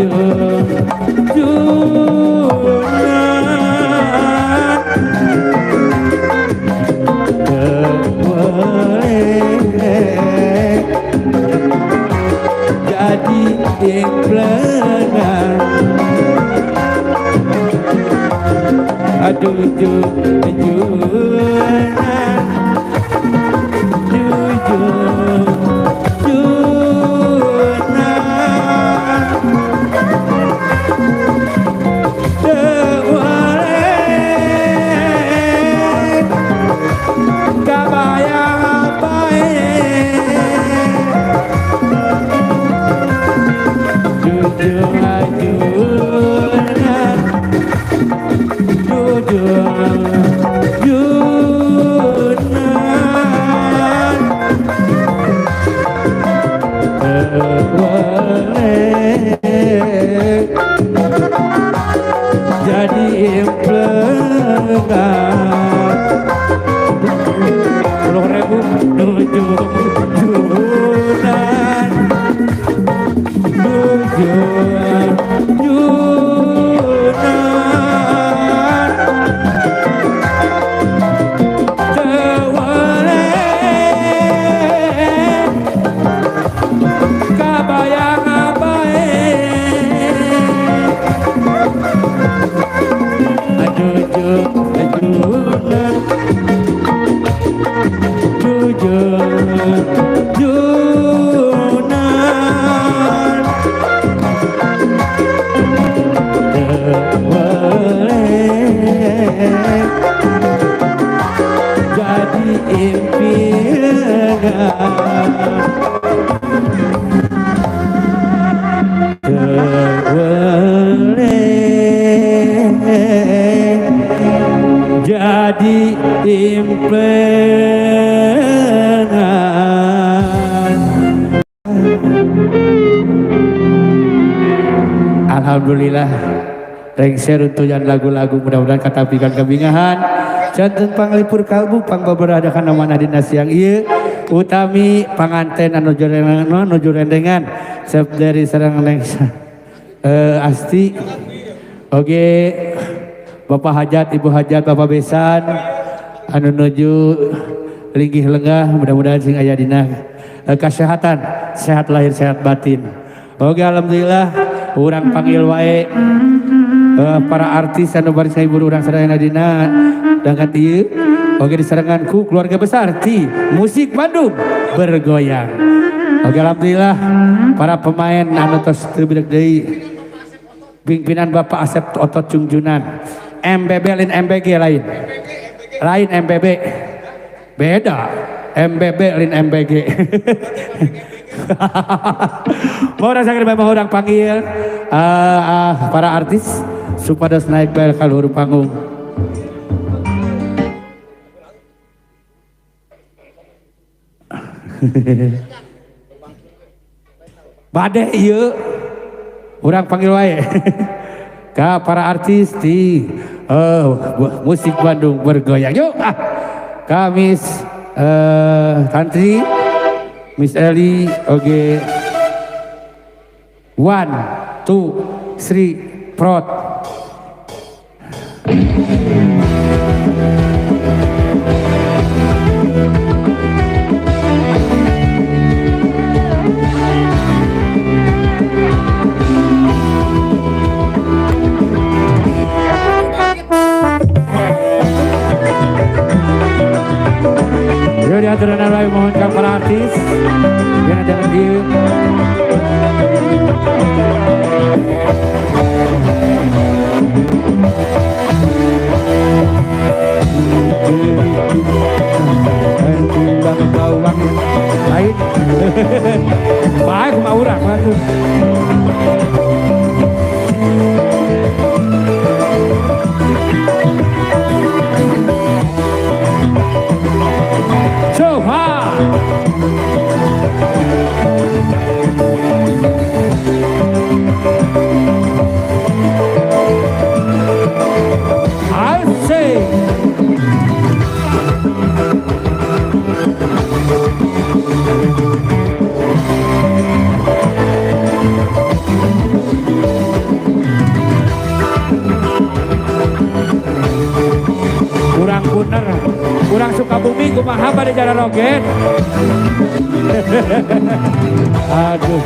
Jujur junan boleh jadi implenan. Aduh jujuran jujur junan boleh kabayang bae jujur ajunan jujur junan boleh jadi implenan 10.000 nuju junan nuju junan tewale kabayang abae ajuju ajunan jujur junan boleh jadi impian boleh jadi impian. Alhamdulillah rengser untuyan lagu-lagu, mudah-mudahan katapikan kabingahan janten panglipur kalbu pangbaberadakan nama dina siang ieu, utami panganten anu nuju rendengan sep dari sareng neng Asti, oge Bapak Hajat, Ibu Hajat, Bapak Besan anu nuju linggih lenggah, mudah-mudahan sing aya dina kasehatan, sehat lahir sehat batin. Oke, alhamdulillah urang panggil wae para artis anu baris ngahibur urang sadayana dina dangan ieu, oge disarengan ku keluarga besar ti musik Bandung bergoyang. Oke, alhamdulillah para pemain anu tos teu bideuk deui, pimpinan Bapak Asep Otot Cungjunan MBB, lain MBG, lain lain MBB, beda MBB lain MBG. Mau rasakan memang orang panggil para artis supados naik bel ka luhur panggung. Bade ieu urang panggil wae ka para artis di musik Bandung bergoyang. Yuk ah. Ka Miss Tantri, Miss Eli, oke. One, two, three, prot. Yuk diatur dan wae mohon ka para artis. Biar jangan di tulang bawang lain. Baik mah urang mah tuh. Coba. Asik. kumaha bade jararoget. Aduh.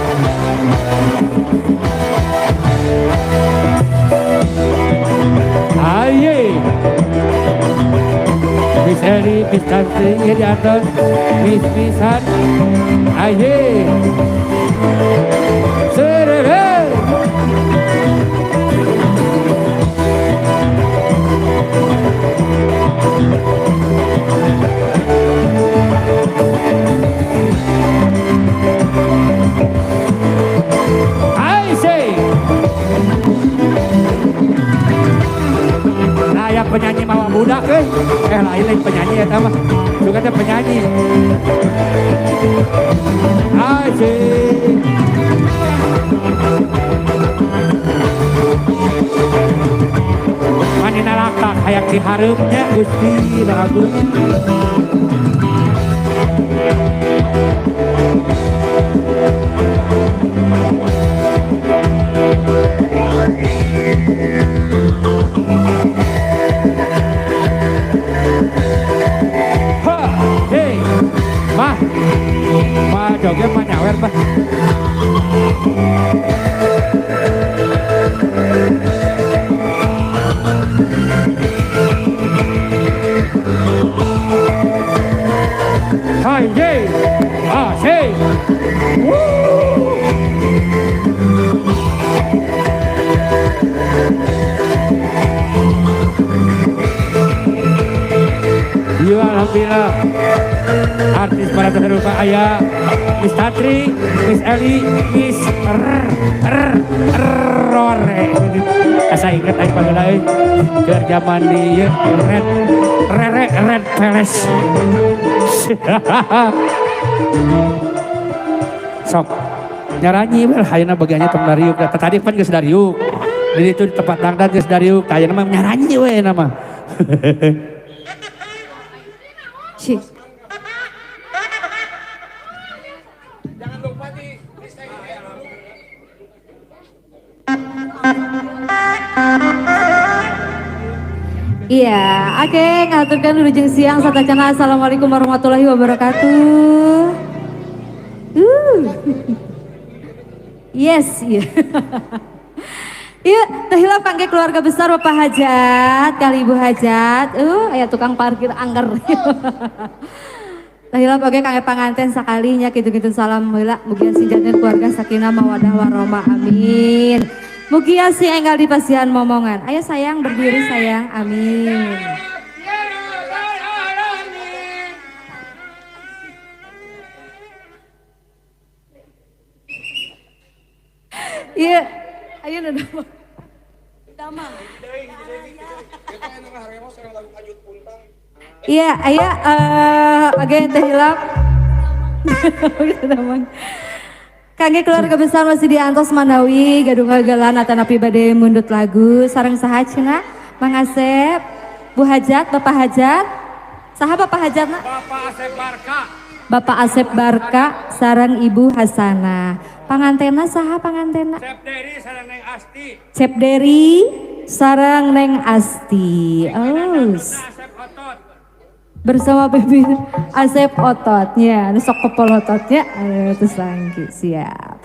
Aye. Miss Eri, Miss Tantri, ya di atas, Miss Misan, aye. Serere. I say. Nah, yang penyanyi mawa budak lain lain penyanyi ya mah. Juga ada penyanyi. I say. Manina lakak hayang dihareupnya Gusti Agung. Ha, hey, mah, mah joget mah nyawer mah. Hai, hey, ah, hey, woo. Iya, alhamdulillah. Artis para terlupa ayah Miss Tatri, Miss Eli, Miss R R Rore. Asa inget aing baheula euy. Keur jaman di ieu Red Rere Red Palace. Sok nyaranyi we ayeuna bagiannya tong dariuk. Da tadi pan geus dariuk. Di ditu di tempat dangdan geus dariuk. Ayeuna mah nyaranyi we na mah. Cik. Jangan lupa di Iya, oke, ngaturkan wilujeng siang satacana. Assalamualaikum warahmatullahi wabarakatuh. Yes, iya. Iya, teu hilap kangge keluarga besar Bapak Hajat, kali Ibu Hajat. Aya tukang parkir angger. Teu hilap oge kangge panganten sakalinya kitu-kitu salam heula mugia sing janten keluarga sakinah mawadah warahmah. Amin. Mugia sing enggal dipasihan momongan. Ayo sayang berdiri sayang. Amin. Iya, ayo udah. Damang. Iya, ayo oke teh hilap. Damang. Kangge keluarga besar masih di antos manawi gaduh kagelan atanapi bade mundut lagu sareng saha cenah Mang Asep, Bu Hajat, Bapak Hajat. Saha Bapak Hajat na? Bapak Asep Barka. Bapak Asep Barka sareng Ibu Hasanah. Pangantena saha pangantena? Cep Deri sareng Neng Asti. Cep Deri sareng Neng Asti. Oh. Asep Otot. Bersama Baby Asep Ototnya, nu sok kepol ototnya, aduh terus lagi siap.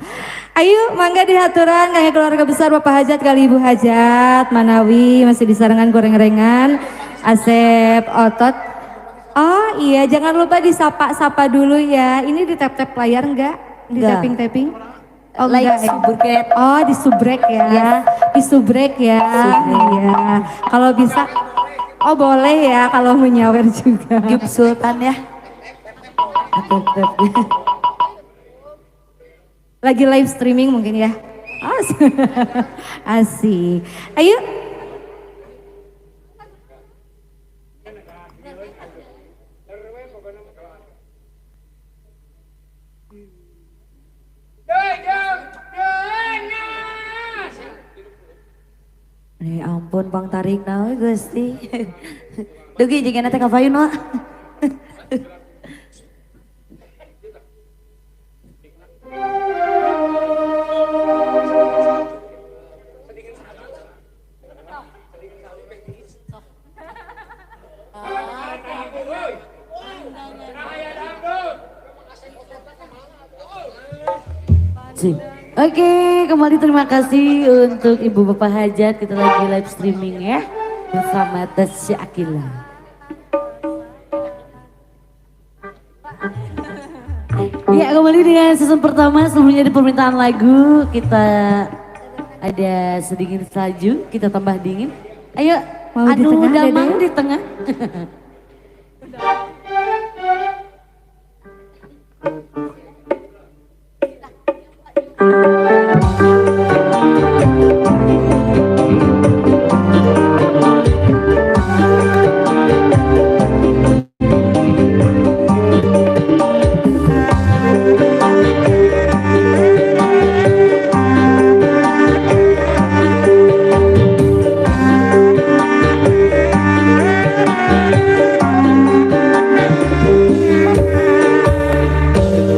Ayo mangga dihaturan kangge keluarga besar Bapak Hajat kali Ibu Hajat, manawi masih disarengan goreng-gorengan Asep Otot. Oh iya, jangan lupa disapa-sapa dulu ya. Ini di tap-tap layar enggak? Di tapping-tapping? Oh, like enggak. Subrek. Oh, di subrek ya. Yes. Di subrek ya. Iya. Kalau bisa, oh boleh ya kalau mau nyawer juga. Gip Sultan ya. Lagi live streaming mungkin ya. Asik. Ayo. Nih ampun Bang tarik nawe Gusti. Dugi jigana teh ka payun wa. Sih. Oke, kembali terima kasih untuk Ibu Bapak Hajat. Kita lagi live streaming ya bersama Tasya Aqilla. Ya, kembali dengan season pertama. Sebelumnya di permintaan lagu kita ada sedingin salju, kita tambah dingin. Ayo, Mau di anu tengah, damang Dede? Di tengah.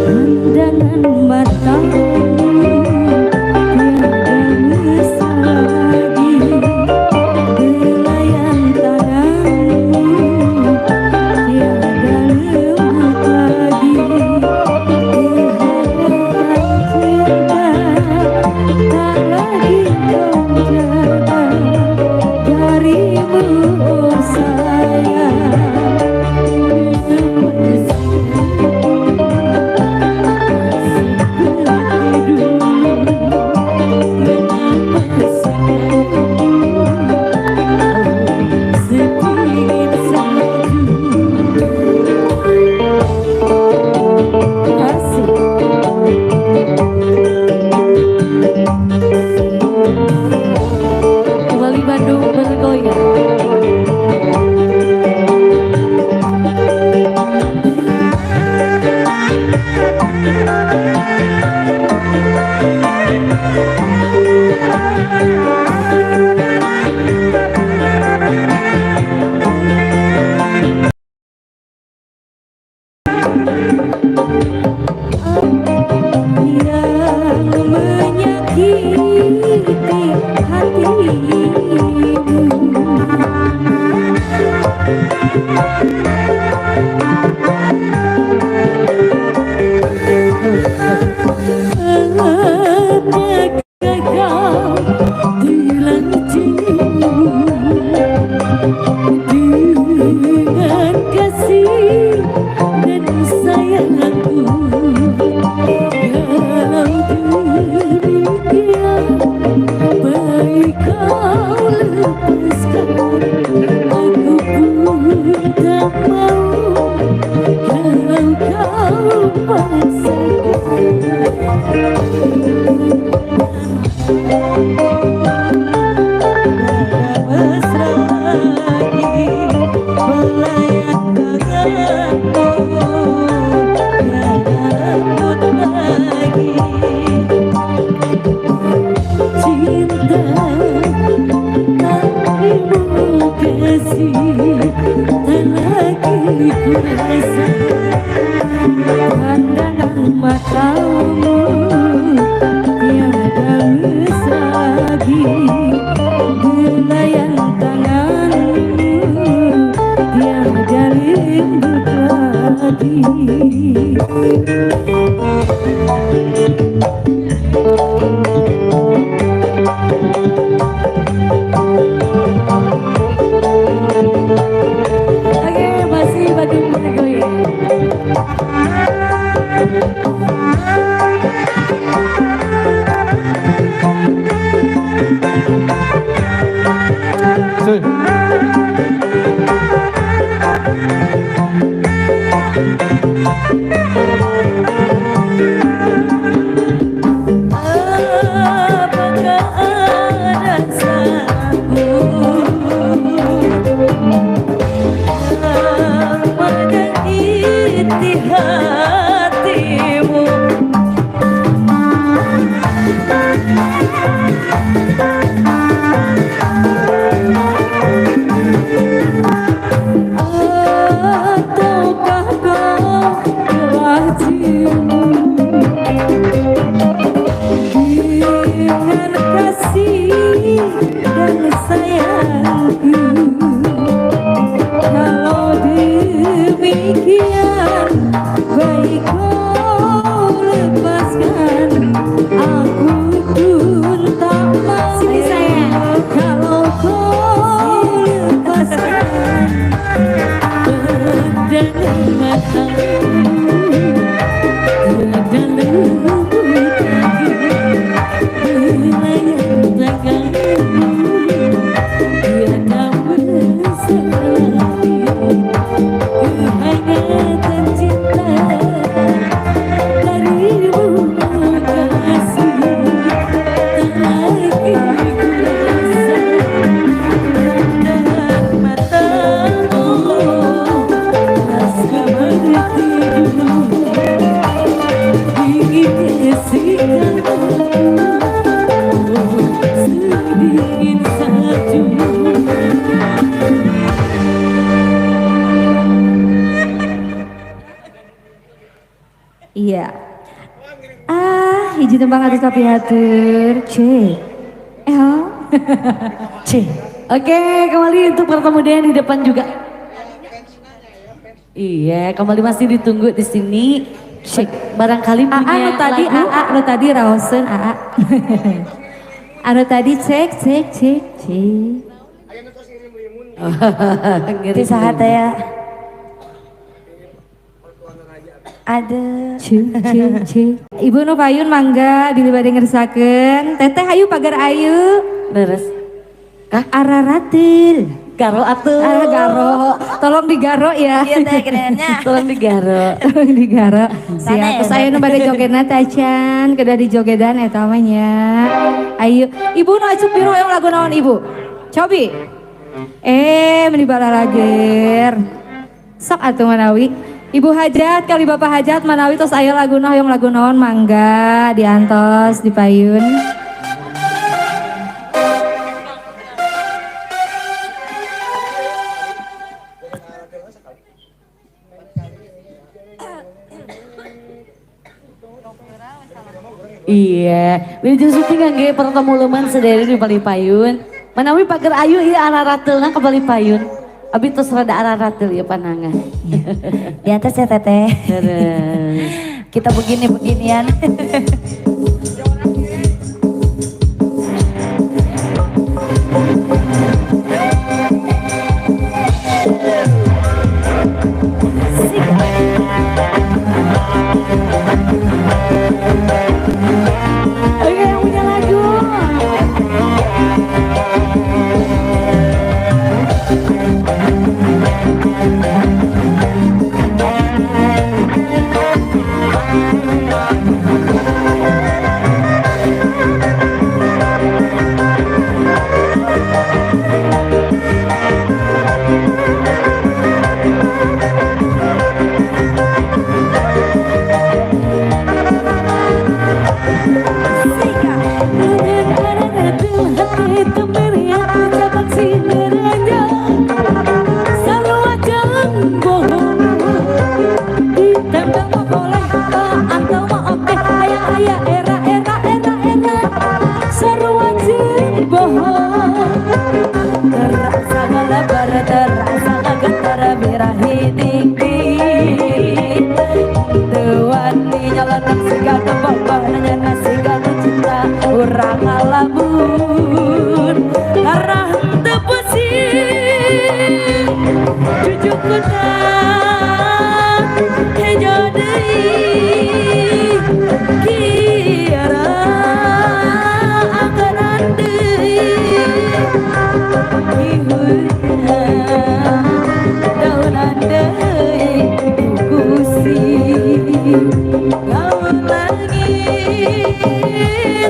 Pandangan matamu tiada mesra lagi, delayan tanganmu tiada lembut lagi. Di hadapan cinta tak lagi kau jaga darimu, oh sayang. Seperti dulu, mengapa sekarang sedingin salju? Asik. Kembali Bandung bergoyang. Yang menyakiti hatimu. Apakah kau telah jemu dengan kasih dan sayangku? Kalau demikian, baik kau lepaskan. Aku pun tak mau kalau kau paksakan. Mesra lagi, melayang tanganmu tiada lembut lagi. Cinta tangimu kasih tak lagi ku rasa. Pandangan matamu tiada mesra lagi, delayan tanganmu tiada lembut lagi. Oke, masih Bandung bergoyang. Cuy. Apakah ada salahku yang menyakiti hatimu? Ataukah kau telah jemu dengan kasih dan sayangku? Kalau demikian, baik kau lepaskan. Sedingin salju. Iya. Ah, hiji tembang atus tapi hatur. C. L. C. Oke, kembali untuk pertemuan di depan juga. Iya, kembali masih ditunggu di sini. Cek, barangkali AA punya nu tadi lagu. AA nu tadi raoseun AA. Anu tadi cek cek cek cek. Ngirim Ti saha teh ya? Aduh. C C C. Ibu nu payun mangga bilih bade ngersakeun. Teteh ayu pagar ayu. Leres. Hah? Araratil. Garo atuh. Ah, garo. Tolong digaro ya. Iya teh gedeannya. Tolong digaro. Tolong digaro. Sana Siap. ya, Terus ayo nu bade jogetna teh acan, kedah dijogedan eta mah nya. Ayo, Ibu nu acuk biru yang lagu naon Ibu? Cobi. Eh, meni balalager. Sok atuh manawi. Ibu hajat kali Bapak hajat manawi tos aya laguna hoyong lagu naon mangga diantos dipayun. Iya, wilujeng syuting kangge pertemu leman sedaya di Bali Payun. Manawi pager ayu ieu araratelna ka Bali Payun. Abi tos rada araratel ieu panangan. Di atas ya teteh. Terus. Kita begini-beginian. Oke, yang punya lagu. Terasa ngelebar, terasa ngegetar birahi tinggi. Tuan nyalonak siga keboboh nanya siga nu cinta urang ngalamun. Karena henteu pusing cucu kuta hejo deui kiara angkeran deui. Daunan deui kusi gaun langit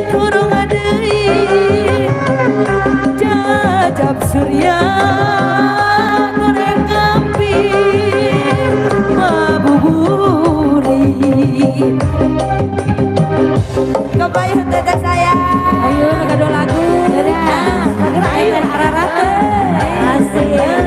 turung deui jajab surya goreng gampir mabuburi. Kebayang teteh sayang. Ayo gaduh lagu. Pager ayu araratel. Asik.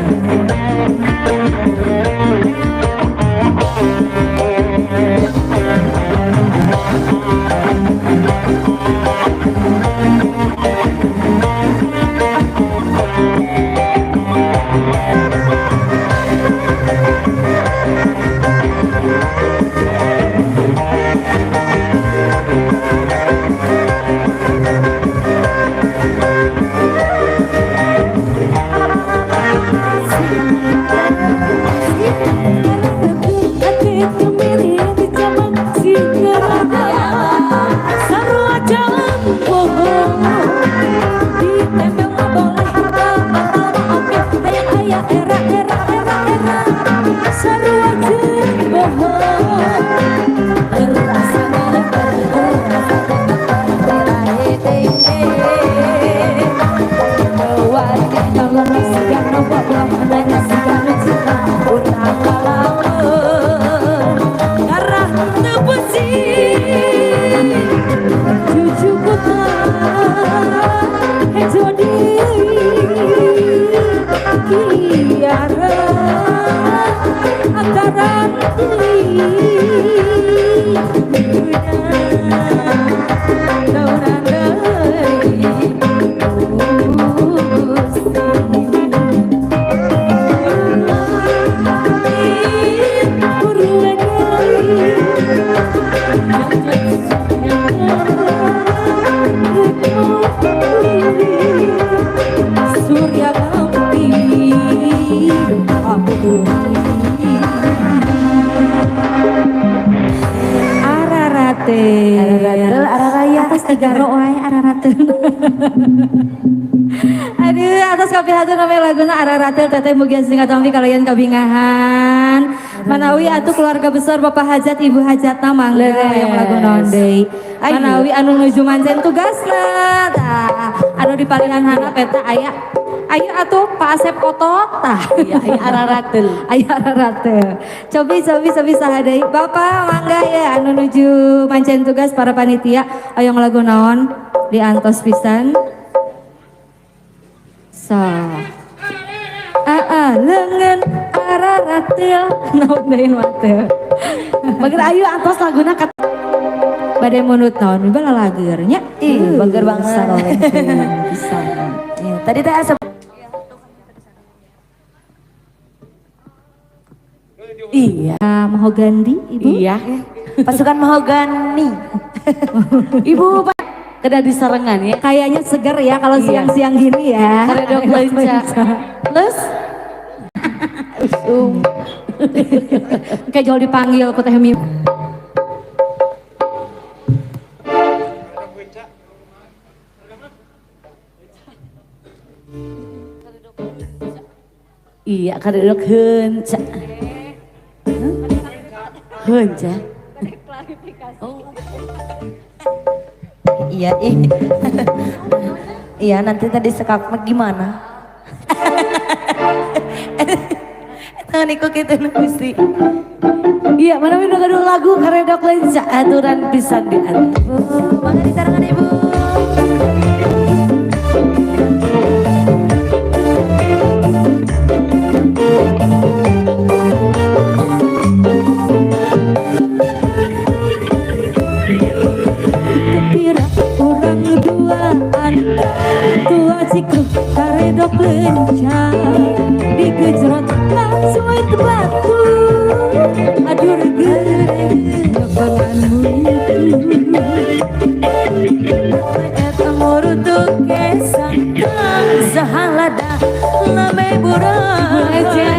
ararateul. Aduh, atas kapihatur namanya laguna ararateul teteh mugia sing katampi kalian kabingahan. Manawi atuh keluarga besar Bapak Hajat Ibu Hajatna mangga yang lagu naon deui. Manawi anu nuju mancen tugasna tah anu di palihan handap eta aya. Ayo atuh Pak Asep Otot tah. Iya, aya ararateul. Aya ararateul. Cobi cobi cobi saha deui. Bapak mangga ya anu nuju mancen tugas para panitia hoyong lagu naon diantos pisan. So. Aa leungeun ararateul naon deui mah teh. Bager ayu antos laguna kat Bade munut naon bala lager nya. Ih, bager banget. Saroleh teuing pisan. Iya, tadi teh asa Iya. Mahogandi Ibu. Iya. Pasukan mahogani. Ibu Pak kena disarengan ya. Kayaknya seger ya kalau Iya. siang-siang gini ya. Karedok lenca. Plus Kayak jauh dipanggil ku Teh Mimi. Iya, karedok heunca. Heunca. Iya, ih. Iya, nanti tadi sekak mah gimana? Eta niku kitu nu Gusti. Iya, mana nu gaduh lagu karedok lenca aturan pisan di atas. Bu, mangga disarengan Ibu. Kepira urang duaan tua cikruk karedok lenca digejrot langsung batu aduh regere nyokongan mutu Eta murutuk kesang sahalada lame burang Aja.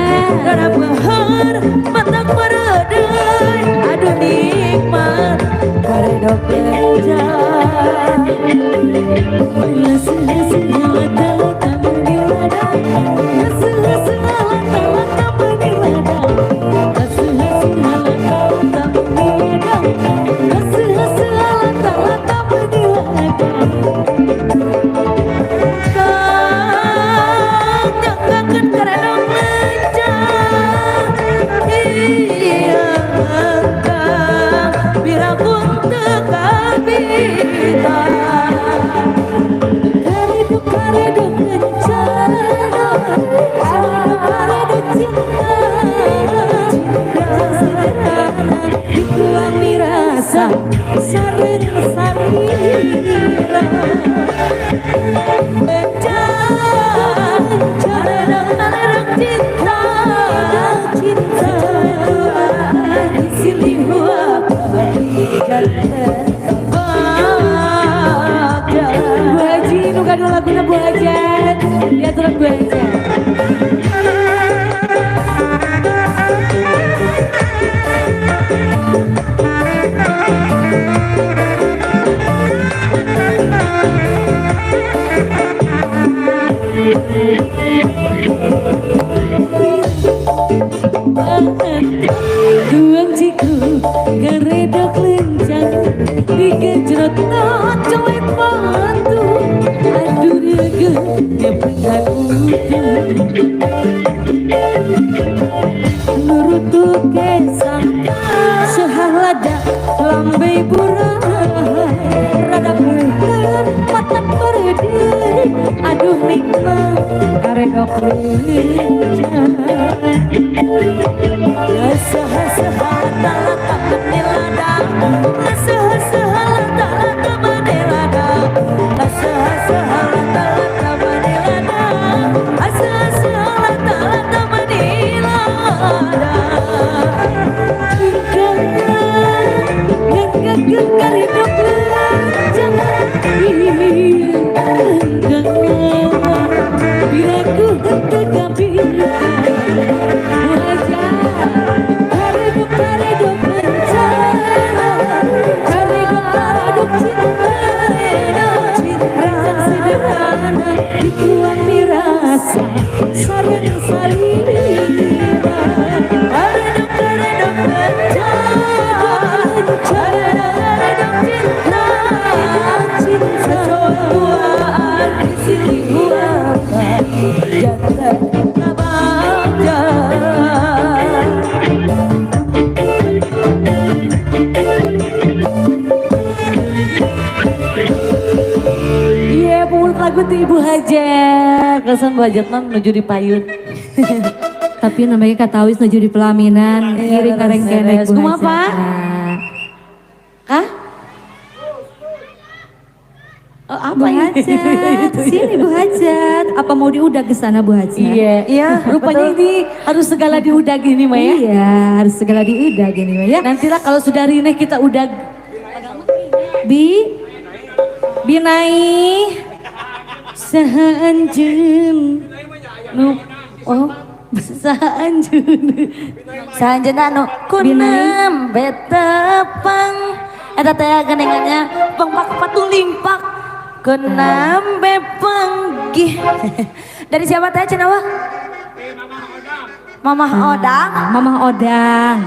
Darah behar matak meredai aduh nikmat karedok lenca. Kang nanggakeun karedok lenca. Iya kang pirapun teu kabita. Karedok karedok lenca karedok karedok cinta sederhana dikuami rasa sareng sarira. Lenca, karedok karedok cinta, cinta silih bagja. Bu Haji nu gaduh laguna Bu Hajat. Diaturan Bu Hajat. Tuang ciku karedok lencang digejrot colet batu aduh rege nyepengan utuh nurutu kesang sehalada lambe burah rada beuteun mata berdiri aduh nikmat karedok lenca. Karedok karedok cinta. Karana dikuat dirasa sareng salira. Karedok-karedok kencan, karedok-karedok cinta, secotuaan disilihuakan jantan kabagja. Iya, pemulut lagu tuh Ibu Hajat. Kesan Bu Hajat mah menuju di payun. Tapi namanya katawis menuju di pelaminan. Iya, Ngiring beres, kareng kenek beres. Bu Kumaha, Hajat. Pak? Hah? Oh, apa Bu ini? Hajat, sini Bu Hajat. Apa mau diudag ke sana Bu Hajat? Iya, Iya, Rupanya betul. ini harus segala diudag ini Maya. Ya. Iya, harus segala diudag ini Maya. Ya. Nantilah kalau sudah rineh kita udag. Bi, Binai, Saha anjeun nu oh saha anjeun. Saanjeunna anu kunam betepang eta teh genengannya pangpak patulingpak kunam bepanggih. Dari siapa teh cenah wah? Mamah Odang. Mamah Odang.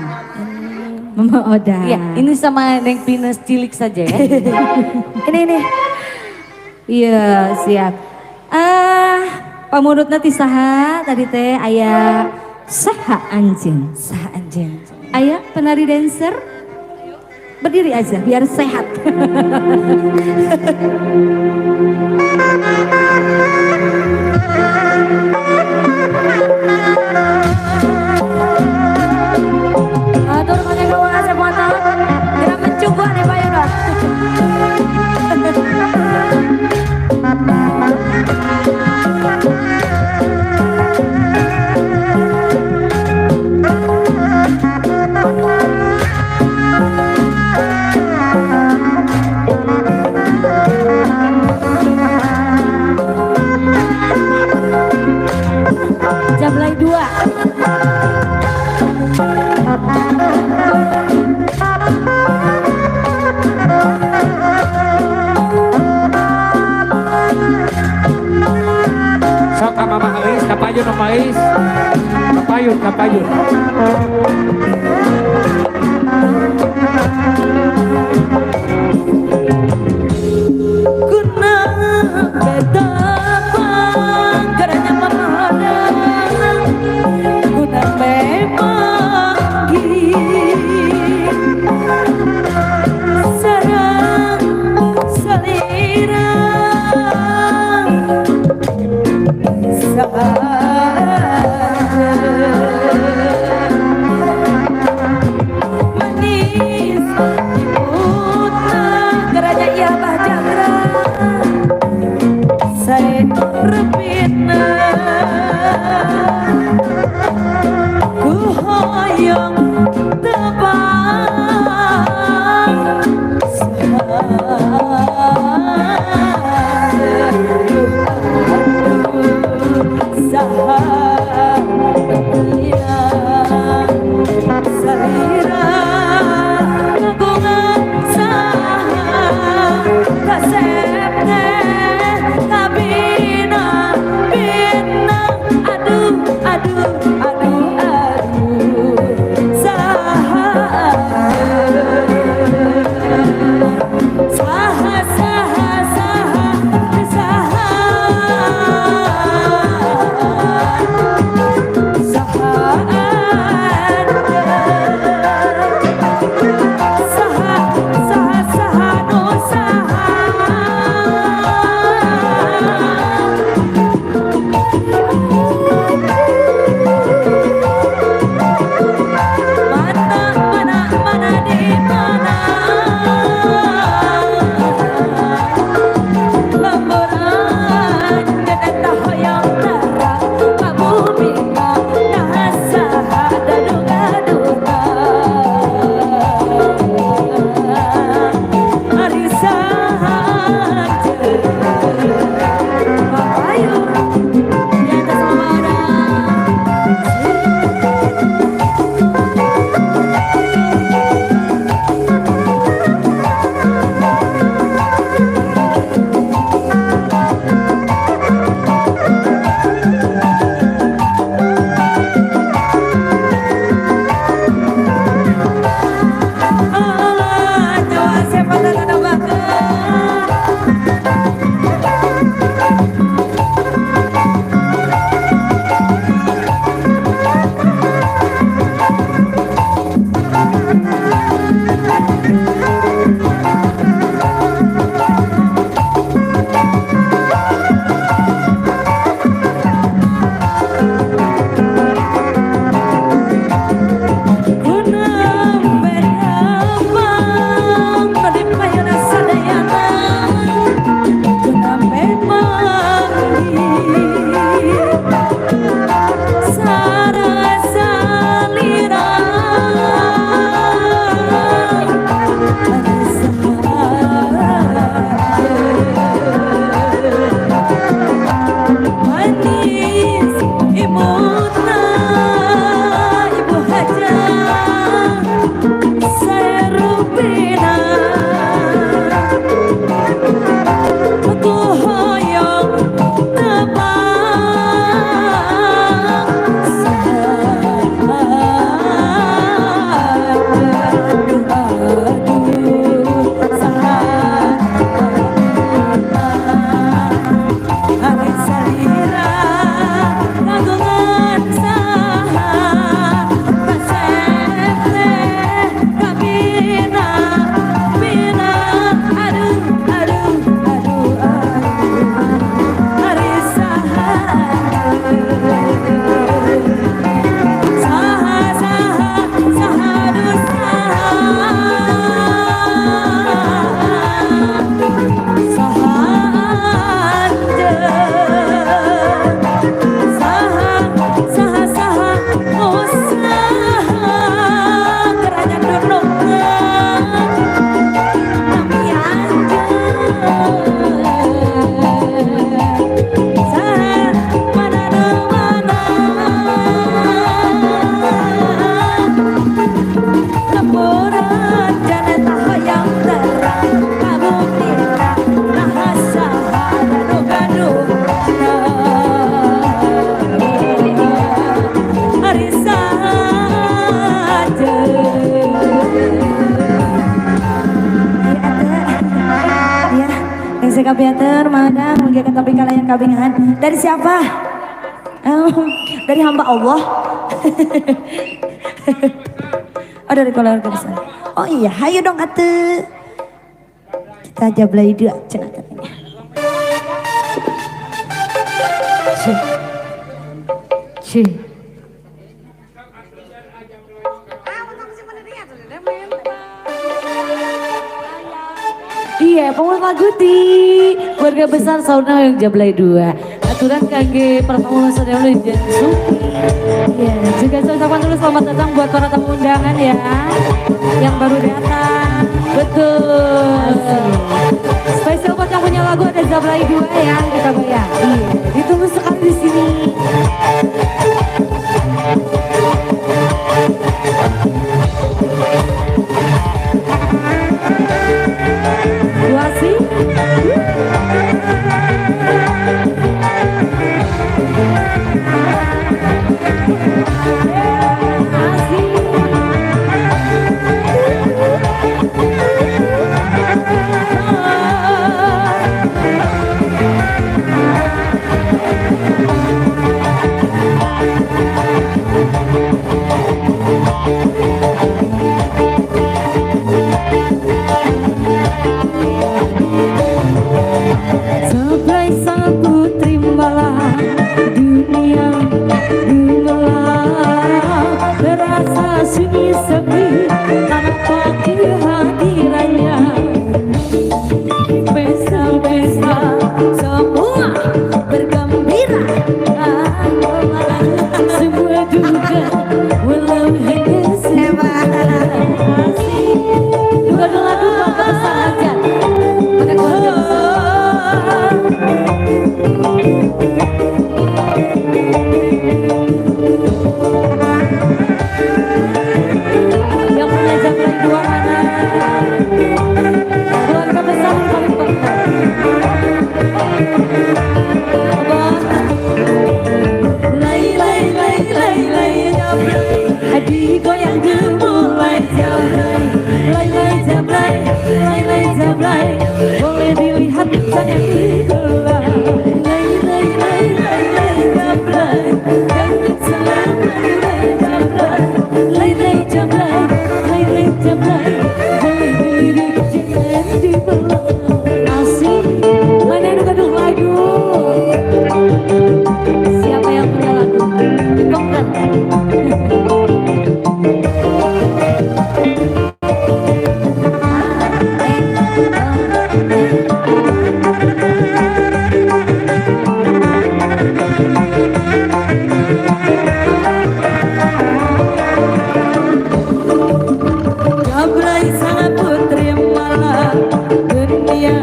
Mamah Odang. Iya, ini sama Neng Pinus cilik saja ya. Ini ini. Iya, siap. Pamurutna ti saha tadi teh aya saha anjeun. Saha anjeun. Aya penari dancer. Berdiri aja biar sehat. Atur kone kawan asep motor. Gerak mencungguan nih Pak Yono. Jablay 2. Sok ka Mama Eis, kapayun Mama Eis. Kapayun, kapayun. Kuna betapang karena Mama Odang. Kuna bepanggih sarang salirang manis imutna kerajaan iya bah jagra saya Piater, Madang, mugi tapi kalian kabingahan. Dari siapa? Dari hamba Allah. Oh, dari keluarga besar. Oh iya, hayu dong atuh. Kita jablay dua cenah katanya. Ci. Iya, pengulas lagu di keluarga besar sauna yang jablay dua. Aturan kangge para tamu saudara dan Suki. Iya, juga saya ucapkan dulu selamat datang buat para tamu undangan ya, yang baru datang. Betul. Spesial buat yang punya lagu ada jablay dua ya, kita goyang. Iya, ditunggu sekali di sini. Dua sih. Seberai sang putri malam, dunia gemelang, terasa sunyi sepi tanpa kehadirannya. Pesta-pesta semua bergembira, semua duka walau hanya sementara. Duka lagu keluarga besar aja. Pakai keluarga besar. Yang punya jablay dua mana? Keluarga besar yang paling penting. Lay lay lay lay lay jablay, hati goyang gemulai jablay, lay lay jablay, lay lay jablay, boleh dilihat jangan dibelah. Lay lay lay lay lay jablay, jangan salah menilai jablay, lay lay jablay, lay lay jablay, boleh dilirik jangan dibelah. Asik. Mana yang gaduh lagu? Siapa yang punya lagu? Dikongkan. Jablay sang putri malam, dunia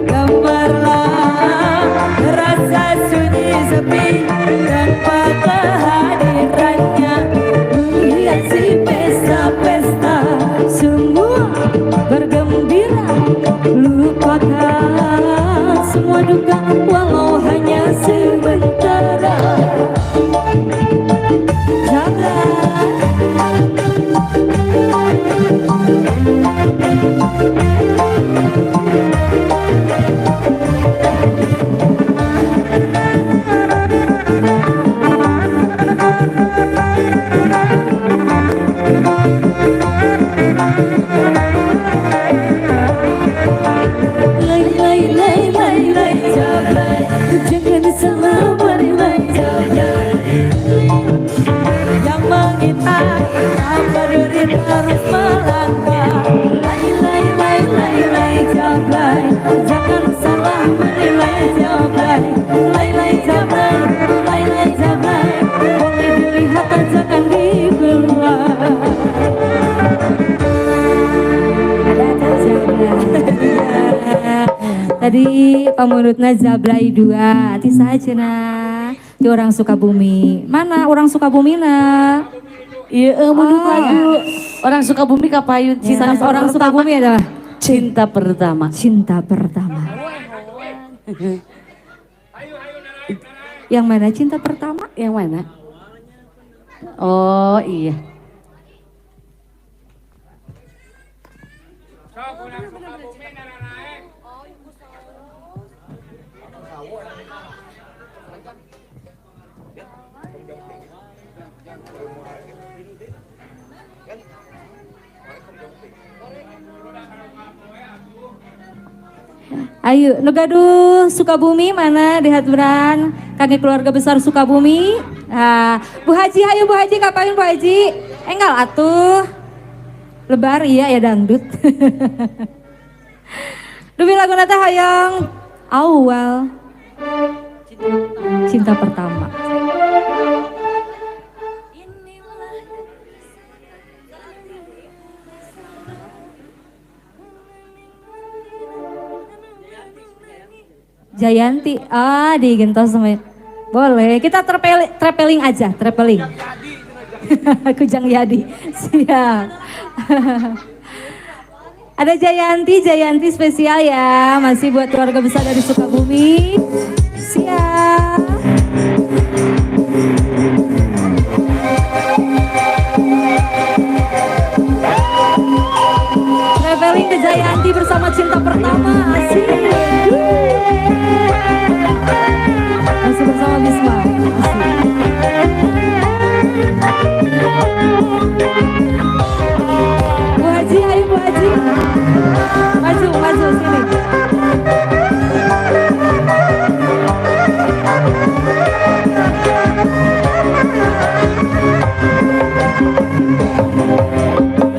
gemerlap, rasa sunyi sepi tanpa kehadirannya. Menghiasi pesta-pesta, semua bergembira, lupakan semua duka walau hanya sementara. Jablay. Lay lay lay lay lay jablay, jangan salah menilai jablay. Yang mengintai tak berdiri terus melangkah. Lay lay lay lay lay jablay, jangan salah menilai jablay. Lay lay jablay, lay lay jablay, boleh dilihat jangan dibelah. Ada jablay. Tadi pamundutna jablay dua, ti saha cenah? Ti orang Sukabumi. Mana orang Sukabumi na? Iya, mundut lagu orang Sukabumi kapayun cinta Sanes orang Sukabumi adalah cinta pertama. Cinta pertama. Yang mana cinta pertama? Yang mana? Oh iya. Ayo, nu gaduh Sukabumi mana dihaturan kangge keluarga besar Sukabumi. Nah, Bu Haji, ayo Bu Haji, kapain Bu Haji? Enggal atuh. Lebar iya ya dangdut. Dupi lagu nata hayang awal cinta pertama. Jayanti, ah digentos sama. Boleh, kita traveling aja, traveling. Kujang Yadi, siap. Ada Jayanti, Jayanti spesial ya, masih buat keluarga besar dari Sukabumi. Siap. Traveling ke Jayanti bersama cinta pertama, asik. Masih bersama Bisma. Bu Haji, ayo Bu Haji. Maju, maju sini.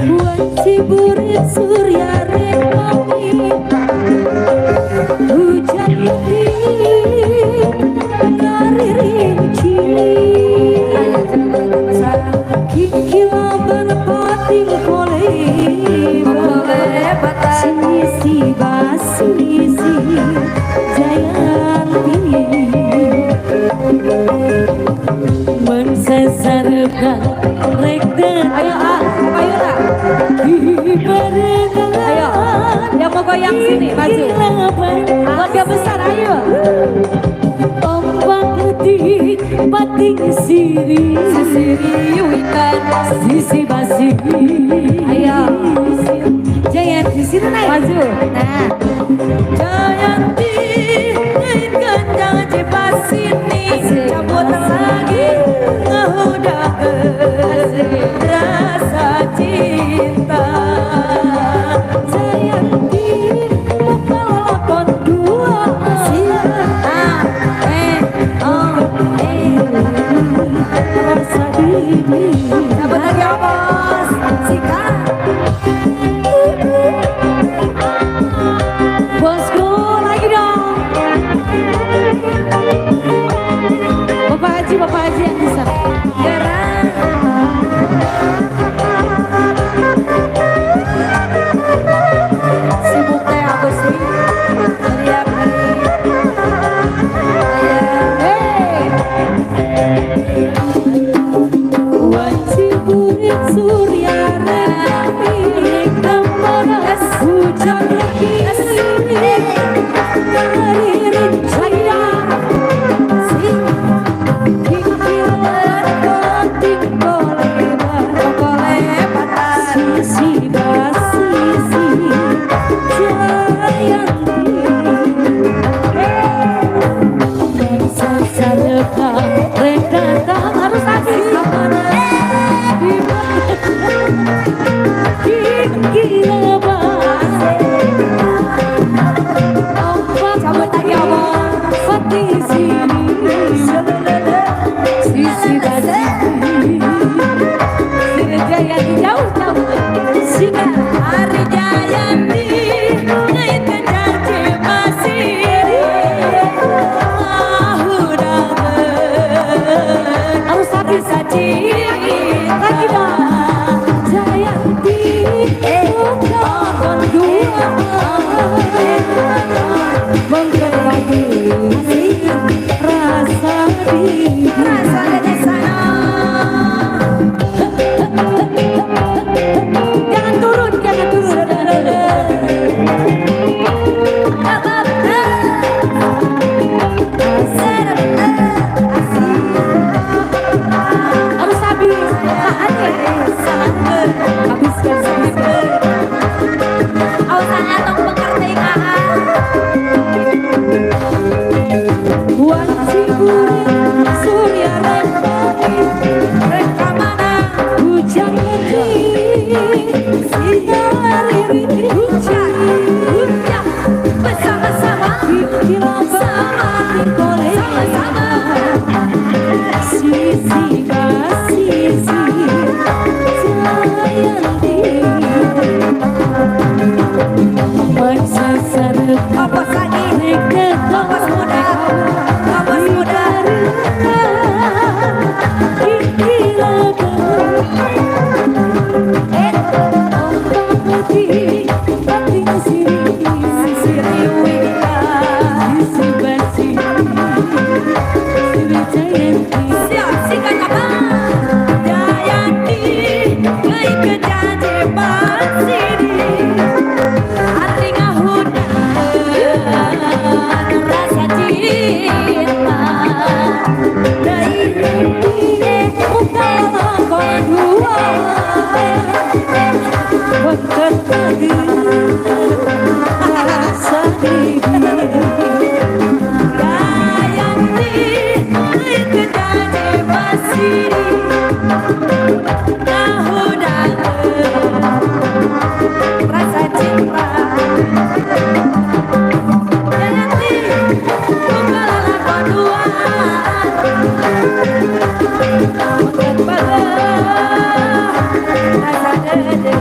Wanci burit surya rekomi, hujan lebih ngaririnci, kikilaban pating koleba, sisi basisi Jayanti. Mensesarkan rek Ayo, ah, ayo nak. Ayo, yang mau goyang sini, maju. Keluarga besar, ayo. Ombak putih, bating siri, sisiri wikan, sisi basi. Ayo, Jayanti sini naik. Maju. Nah, Jayanti, naikkan janji pasini, cabut lagi ngehudakeun rasa cinta. Jayanti, muka lalakon dua. A, E, O, E. Rasa diri. Cabut lagi ya bos. Sikat. Bosku lagi dong. Bapak Haji yang bisa. Gerak. Sibuk teh aku sih. Teriak-teriak. Hey. Wanci burit surya rami, rekam panas hujan lagi, Lagi dong. kikilan batik koleba, sisi basisi Jayanti. Sasareka rek datang Harus habis. Cabut lagi ya bos. Sini Jayanti jauh jauh. Sikat. Hari Jayanti ngaitkan janji pasir Harus habis. rasa cinta. Lagi dong. Jayanti bukan dua menggerbagi rasa diri. Rasa di sana. Jangan turun, jangan turun. Harus habis. Tahan ya. Habiskan, habiskan. Awas atong pengerti ah. Wanci burit Hujan, hujan, bersama-sama, sama-sama. Sisi kasih Jayanti. Apa lagi? Awas muda, awas muda. Eh, siap, sikat apa? Jayanti, ngai kejaje sini. Hati ngahudang rasa cinta. Dari muka dua. Jayanti, ngai kejaje sini. Ngahudang rasa cinta. Jayanti, muka lalakon dua. Meket rasa dede.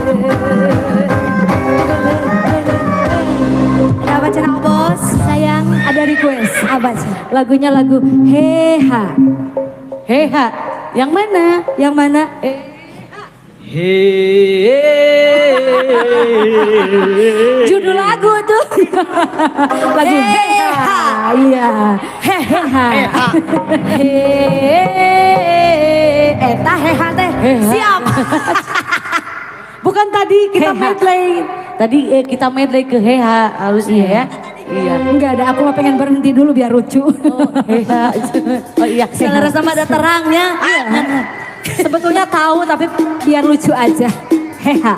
Ada apa cenah, bos? Sayang, ada request. Apa sih? Lagunya lagu Heha. Heha, yang mana? Yang mana? Eh, He. Judul lagu tuh. Lagu Heha. Iya. Heha. Hehe, eta heha teh. Heha. Siap. Bukan tadi kita Heha. Medley. Tadi kita medley ke Heha harusnya ya. Iya. Enggak ada, aku mah pengen berhenti dulu biar lucu. Oh, Heha. Oh iya. Selera sama ada terangnya. Iya. Sebetulnya tahu tapi biar lucu aja. Heha.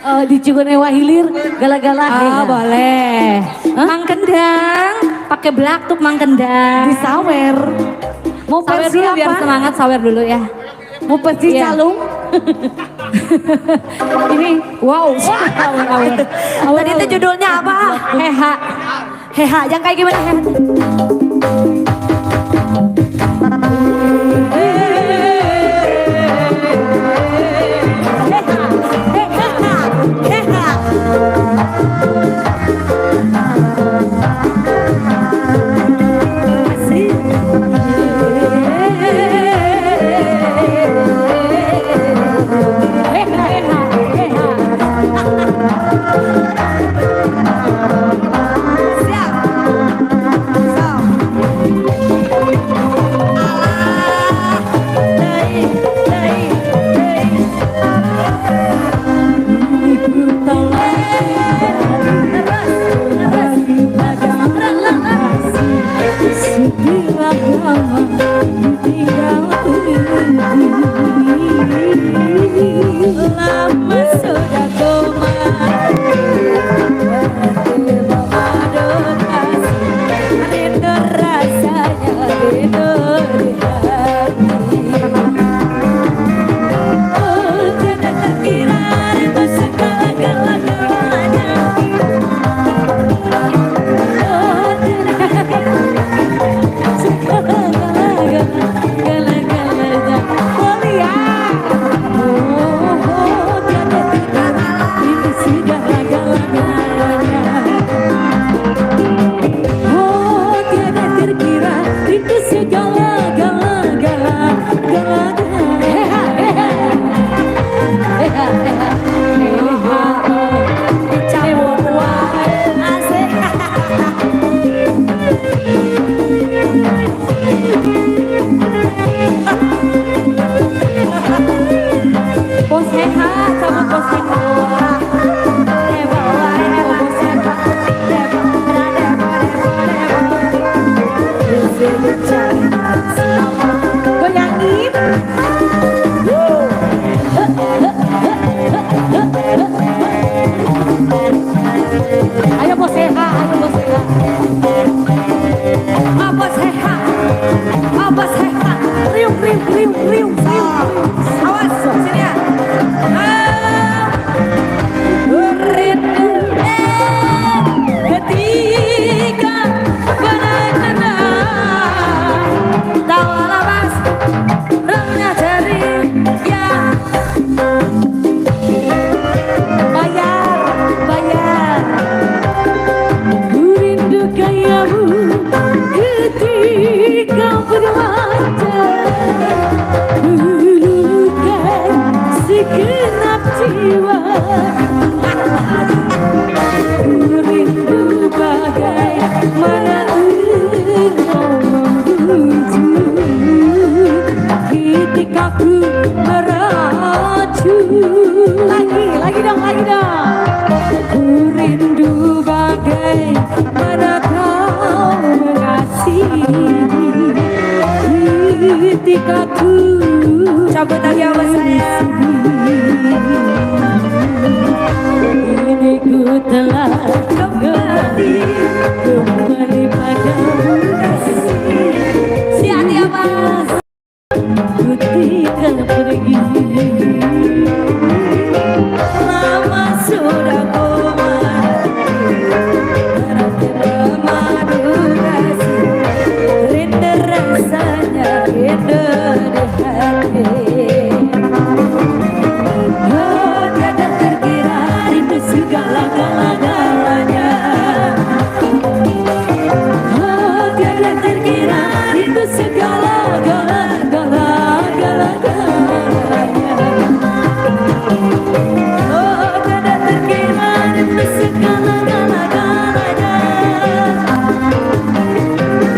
Oh, di Cigonewa Hilir gala-gala Oh, Heha. boleh. Mang Kendang, pakai belaktuk Mang Kendang. Di sawer. Mau Sawer versi dulu biar apa? semangat, sawer dulu ya. Mau versi Iya. calung? Ini wow, awur awur. Awur, Tadi itu awur. judulnya apa? Heha. Heha, yang kayak gimana heha? Heha, heha, heha. Asik. Heha, heha, heha. Siap. So. Ngomong bujuk ketika ku merajuk. Lagi, lagi dong, lagi dong. Ku rindu bagaimana kau mengasihi ketika ku Cabut lagi sama saya. Ini ku telah kembali, kembali padamu kasih. Siap ya, Mas. Ku tinggal pergi. Lama sudah ku madu kasih. Rindu rasanya, rindu di hati. Oh, tiada terkira rindu segala-gala-galanya. Oh, tiada terkira rindu segala-gala-gala-gala-galanya. Oh, tiada terkira rindu segala-gala-galanya.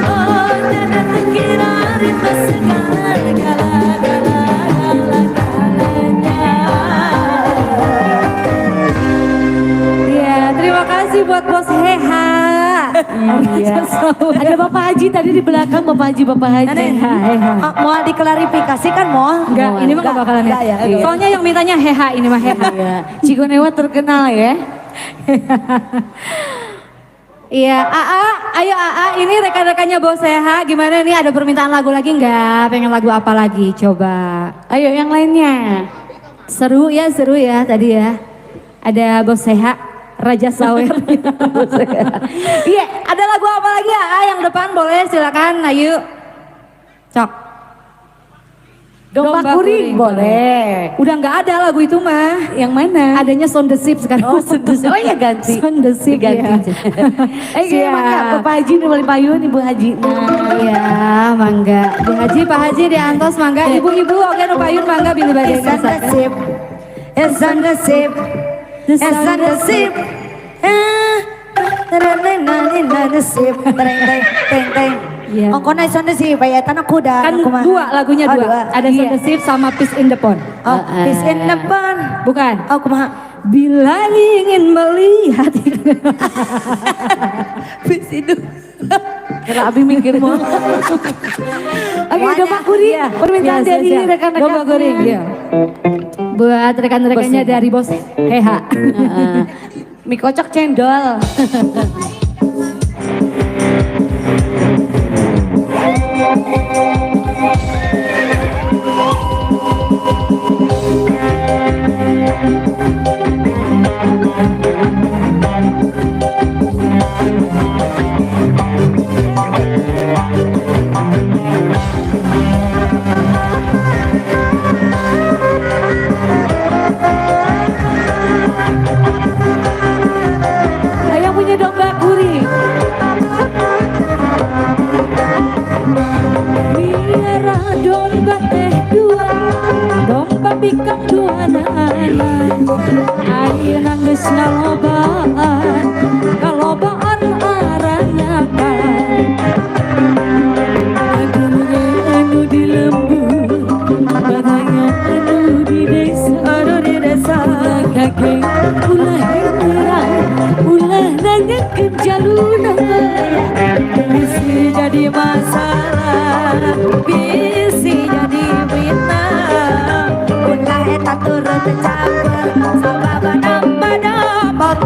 Oh, tiada terkira rindu segala-gala-gala-galanya. Iya, terima kasih buat Bos Heha. Iya. Ada Bapak Haji tadi di belakang, Bapak Haji, Bapak Haji. Heha, Heha. Ah, mau diklarifikasi kan mau? Enggak, ini mah enggak bakalan Enggak ya. ya. Soalnya yang mintanya Heha, ini mah Heha. Iya. Cikonewa terkenal ya. Iya, AA, ayo AA, ini rekan-rekannya Bos Heha, gimana nih, ada permintaan lagu lagi enggak? Pengen lagu apa lagi? Coba. Ayo yang lainnya. Seru ya tadi ya. Ada Bos Heha, Raja Sawer. Iya, ada lagu apa lagi ya? Yang depan boleh silakan, ayo. Cok. Domba kuring boleh. Udah nggak ada lagu itu mah. Yang mana? Adanya Sound the Ship sekarang. Oh, Sound the Ship. Oh iya, ganti. Sound the Ship Ganti. ya. Eh, Siap. mangga Bapak Haji nu bali payun, Ibu Haji. Nah, Iya, mangga. Bu Haji, Pak Haji diantos mangga. Ibu-ibu oke nu payun mangga bilih bade It's on the ship. It's on the ship. It's on the ship. Ah, na ship. Teng teng teng teng. Iya. Ongkona it's on the ship. Aya eta kuda. Kan kumaha? dua lagunya Oh, dua. Ada Sound the Ship sama Peace in the Pond. Oh, Peace in the Pond. Bukan. Oh, kumaha? Bila ingin melihat Peace in the Kira Abi mikir mau. Oke, domba kuring. Iya. Permintaan Iya, dari siap, siap. rekan-rekan. Domba kuring, iya. Buat rekan-rekannya Bos dari Bos Heha. Heeh. Mie kocok cendol. Yang punya domba kuring. Miara domba teh dua, domba bikang dua nana. Ayeuna geus ngalobaan, kalobaan aranakan. Anu anu di lembur, barangnya anu di desa, anu di desa. Ulah kaget, ulah heran, ulah nanyakeun jaluna. Bisi jadi masalah, bisi jadi fitnah. Ulah eta turut caper, sabab nambah dapat.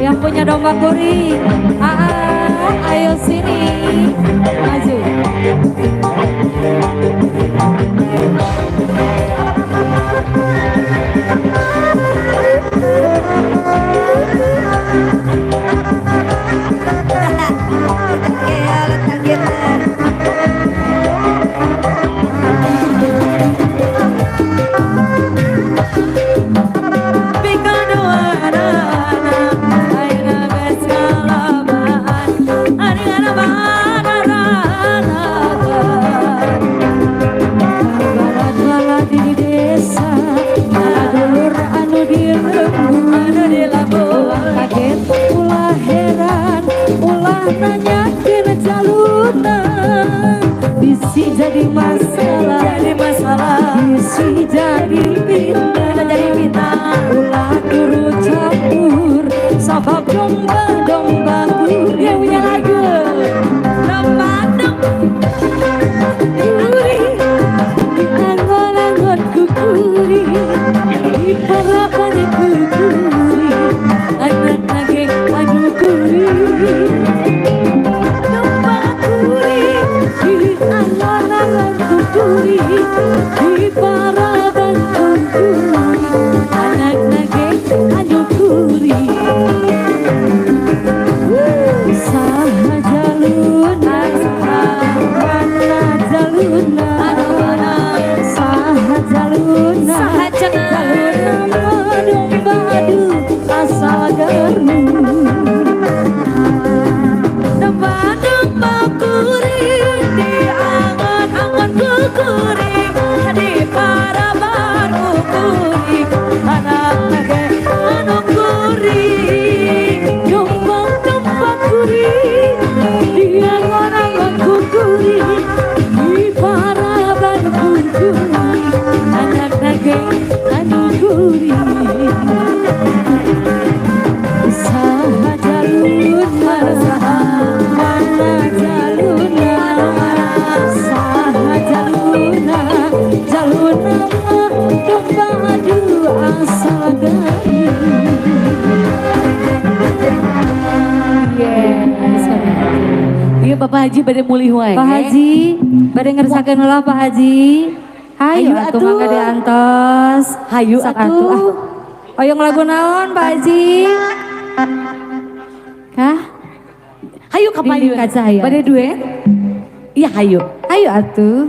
Yang punya domba kuri. Ayo sini. Maju. Bisi jadi masalah, jadi masalah. Bisi jadi fitnah, jadi fitnah. Ulah turu campur, sabab domba domba dia punya lagu. Domba domba kuri, angon-angon kukuri, di parapannya kukuri, anak nage anu kuri. Kukuri, di paraban kukuri, anak nage anu kuri. Saha jaluna, mana jaluna, saha jaluna, jaluna domba adu asal garnu. Domba domba kuri di angon-angon kukuri, di paraban kukuri, anak nage anu kuri. Domba domba kuri di angon-angon kukuri, di paraban kukuri, anak nage anu kuri. Saha jaluna, mana jaluna, saha jaluna, jaluna domba adu asal gari. Iya Bapak Haji bade mulih wae. Pak Haji, bade ngersakeun heula Pak Haji. Hayu atuh mangga diantos. Hayu atuh. Oyong lagu naon Pak Haji? Kah? Hayu ka Dinding payun. kaca hayu. Bade duet? Iya hayu. Hayu atuh.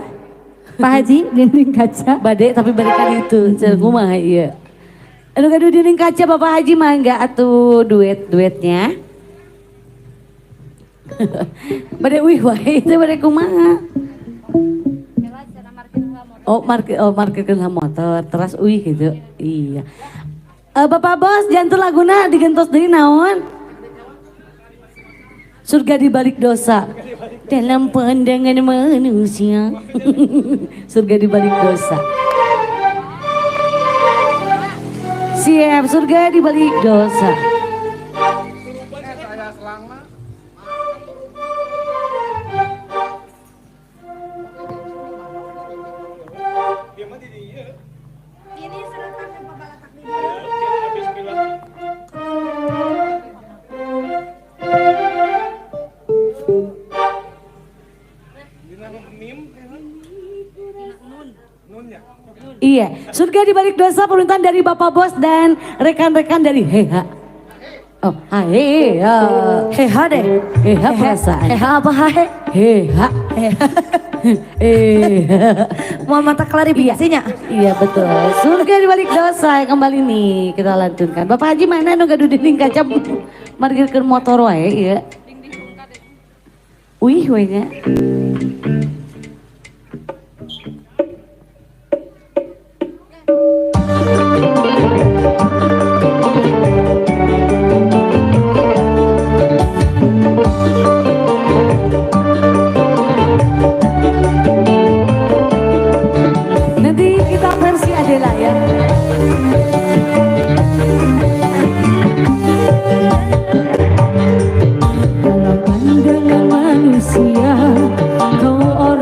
Pak Haji dinding kaca. Bade tapi bade kan itu. Cenah kumaha ieu. Anu gaduh dinding kaca Bapak Haji mangga atuh duet-duetnya. Bade wih wae teh bade kumaha? Oh, markirkeun motor teras uih gitu. Iya. Bapak Bos jantung laguna digentos deui naon? Surga di balik dosa. Dalam pandangan manusia. Surga di balik dosa. Siap, surga di balik dosa. Iya, surga di balik dosa permintaan dari Bapak Bos dan rekan-rekan dari Heha. Oh, Heha. Heha deh. Heha perasaan. Heha apa hahe? Heha. Mau mata klarifikasinya. Iya betul. Surga di balik dosa kembali nih kita lantunkan. Bapak Haji mana nu gaduh dinding kaca margirkeun motor wae ieu. Wih we nya. Nanti kita versi Adela ya. Dalam pandangan manusia, kau orang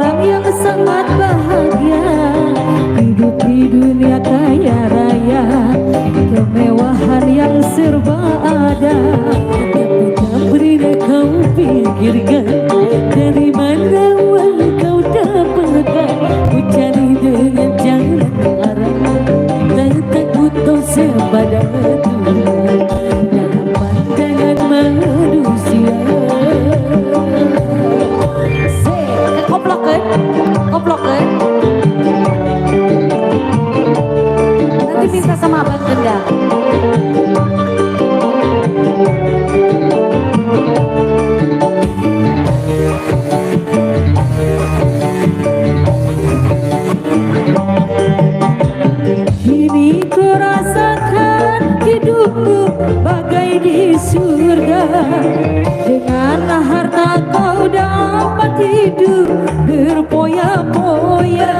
surga. Dengan harta kau dapat hidup berpoya-poya.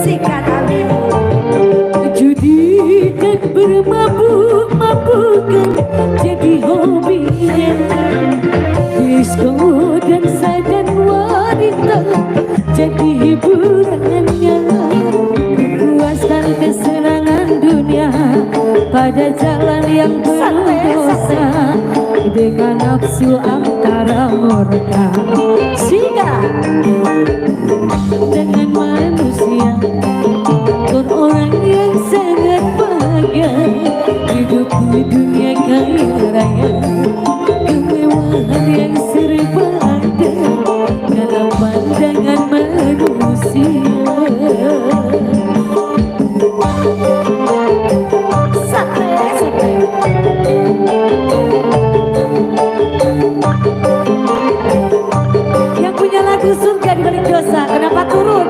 Sikat amin. Judi dan bermabuk-mabukan jadi hobinya. Disko dan sadan wanita jadi hiburannya. Puaskan kesenangan dunia pada jalan yang penuh dosa, dengan nafsu angkara murka. Sehingga dengan manusia, orang yang sangat bahagia, hidup di dunia kaya raya, kemewahan yang serba ada dalam pandangan manusia. Sate, sate. Yang punya lagu surga di balik dosa, kenapa turun?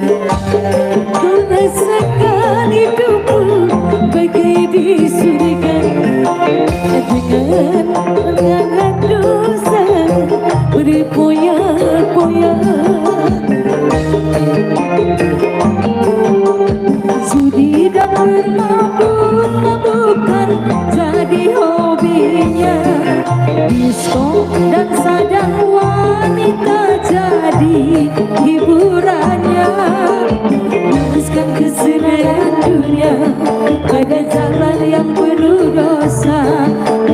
Kau rasakan hidupmu bagai di surga, dengan mengangkat dosa berpoya-poya. Judi dan bermabuk-mabukan jadi hobinya. Disko dan sadan wanita jadi hiburannya. Memuaskan kesenangan dunia pada jalan yang penuh dosa,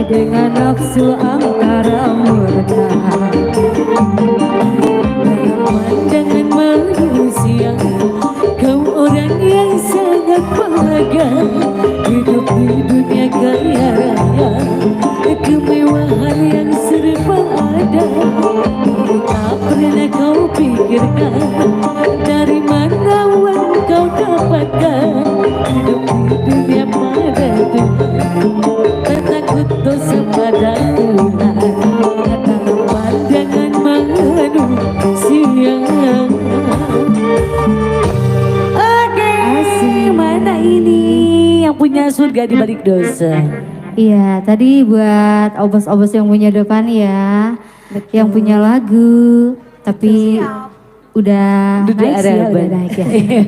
dengan nafsu angkara murka. Pandangan manusia, kau orang yang sangat bahagia, hidup di dunia kaya raya, kemewahan yang serba ada. Tak pernah kau pikirkan dari mana uang kau dapatkan. Hidup di dunia pada Tuhan, tak takut dosa pada Tuhan. Dalam pandangan manusia. Oke, mana ini yang punya surga di balik dosa? Iya, tadi buat obos-obos yang punya depan ya, yang punya lagu, tapi udah Udah naik sih ya, ada udah naik ya. Iya.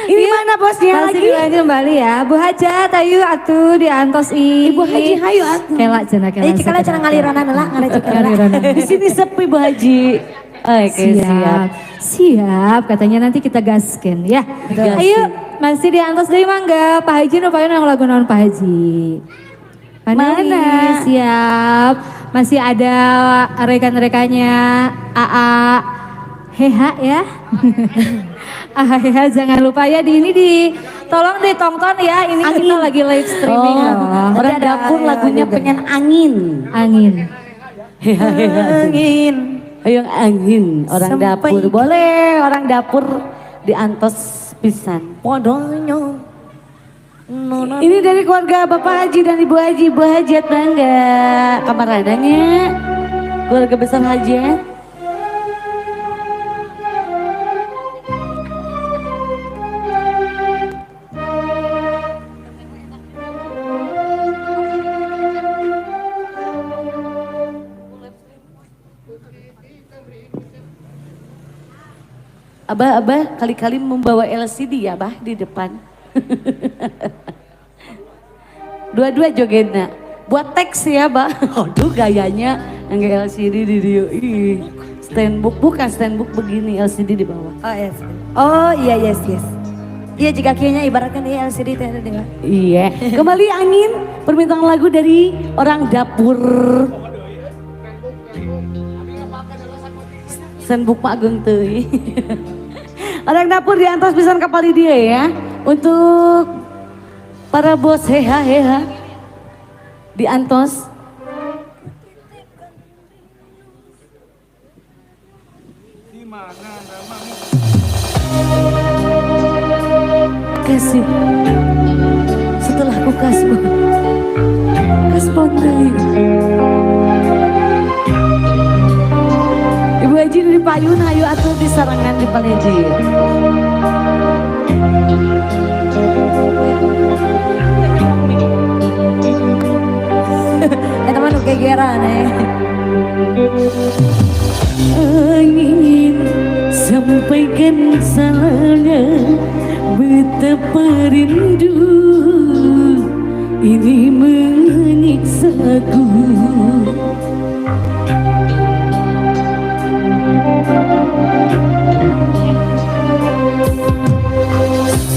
Ini mana bosnya Masih lagi? dilanjut kembali ya. Bu Hajat, ayo atuh diantos i. Ibu Haji, hayu atuh. Kela cenah kela. Eh, cikala cenah ngaliranan lah, ngalecek Ngaliranan. Di sini sepi Bu Haji. Oke, siap. Siap. Siap, katanya nanti kita gaskan ya. Digaskin. Ayo, masih diantos deui mangga. Pak Haji nu payu nang lagu naon Pak Haji? Mana? Mana? nih? Siap. Masih ada rekan-rekannya AA Heha ya. AA Heha jangan lupa ya di ini di tolong ditonton ya. Ini kita lagi live streaming Oh, loh. orang Ada dapur ada lagunya juga. pengen angin. Angin. Heha, heha. Angin. Ayo angin, orang Sampai- dapur boleh, orang dapur diantos pisan. Podonyo. Ini dari keluarga Bapak Haji dan Ibu Haji, Ibu Hajat bangga. Kamar adanya keluarga besar Hajat. Abah, abah kali-kali membawa LCD ya, Bah, di depan. Dua-dua jogetna. Buat teks ya, Bah. Aduh gayanya enggak LCD di dia. Ih, stand book bukan stand book begini LCD di bawah. Oh yes. Oh iya yes yes. Iya jika kayaknya ibaratkan iya LCD teh ada deh. Iya. Kembali angin permintaan lagu dari orang dapur. Stand book Pak Agung teuy. Orang dapur di atas pisan kapal dia ya. Untuk para bos heha heha di antos. Kasih setelah ku kasbon kasbon deui. Ibu Haji dari payun hayu atuh disarengan di paliji. Eta mah nu gegeran eh. Ingin sampaikan salamnya, betapa rindu ini menyiksaku.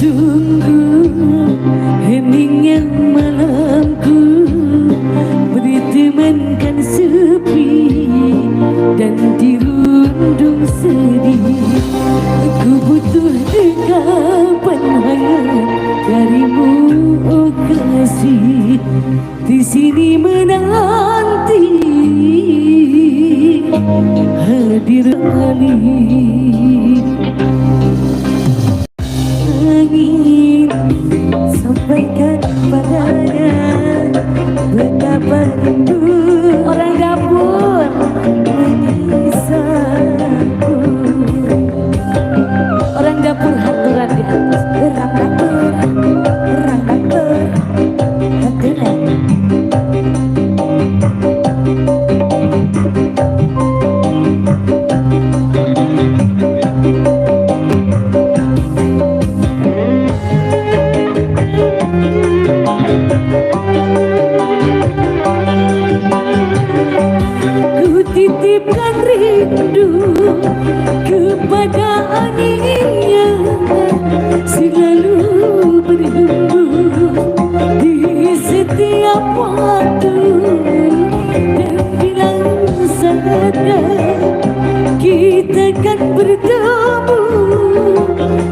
Sungguh heningnya malamku bertemankan sepi dan dirundung sedih. Ku butuh dekapan hangat darimu, oh kasih. Di sini menanti hadir kembali. Angin Sampaikan padanya betapa rindu Orang dapur menyiksaku. Orang dapur haturan di atas. Orang dapur, orang dapur, haturan. Ku titipkan rindu kepada angin yang selalu berhembus di setiap waktu. Dan bila saatnya kita kan bertemu,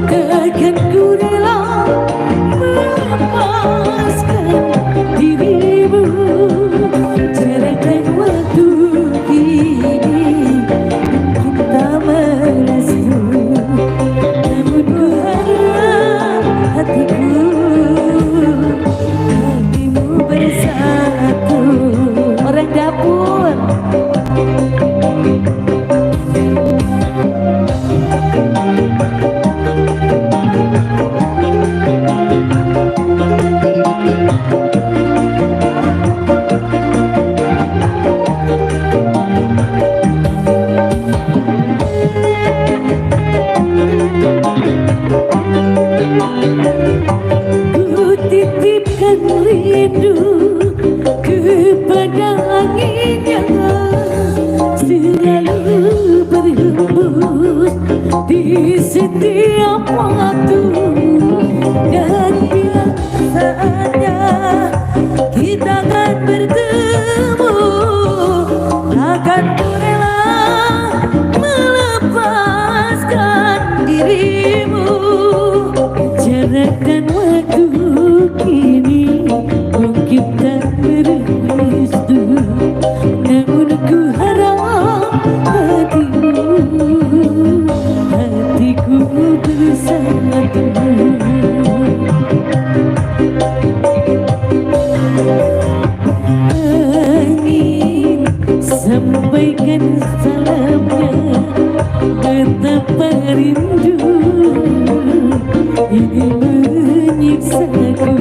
takkan ku rela melepaskan dirimu. Jarak dan waktu Kini kita merestu, namun ku harap hatiku, hatimu bersatu. Orang dapur. Ku titipkan rindu kepada angin yang selalu berhembus di setiap waktu. Dan bila saatnya kita akan bertemu, takkan ku rela melepaskan dirimu. Jarak dan waktu kini mungkin tak berestu, namun ku harap hatimu, hatiku bersatu. Angin sampaikan salamnya, betapa rindu ini menyiksaku.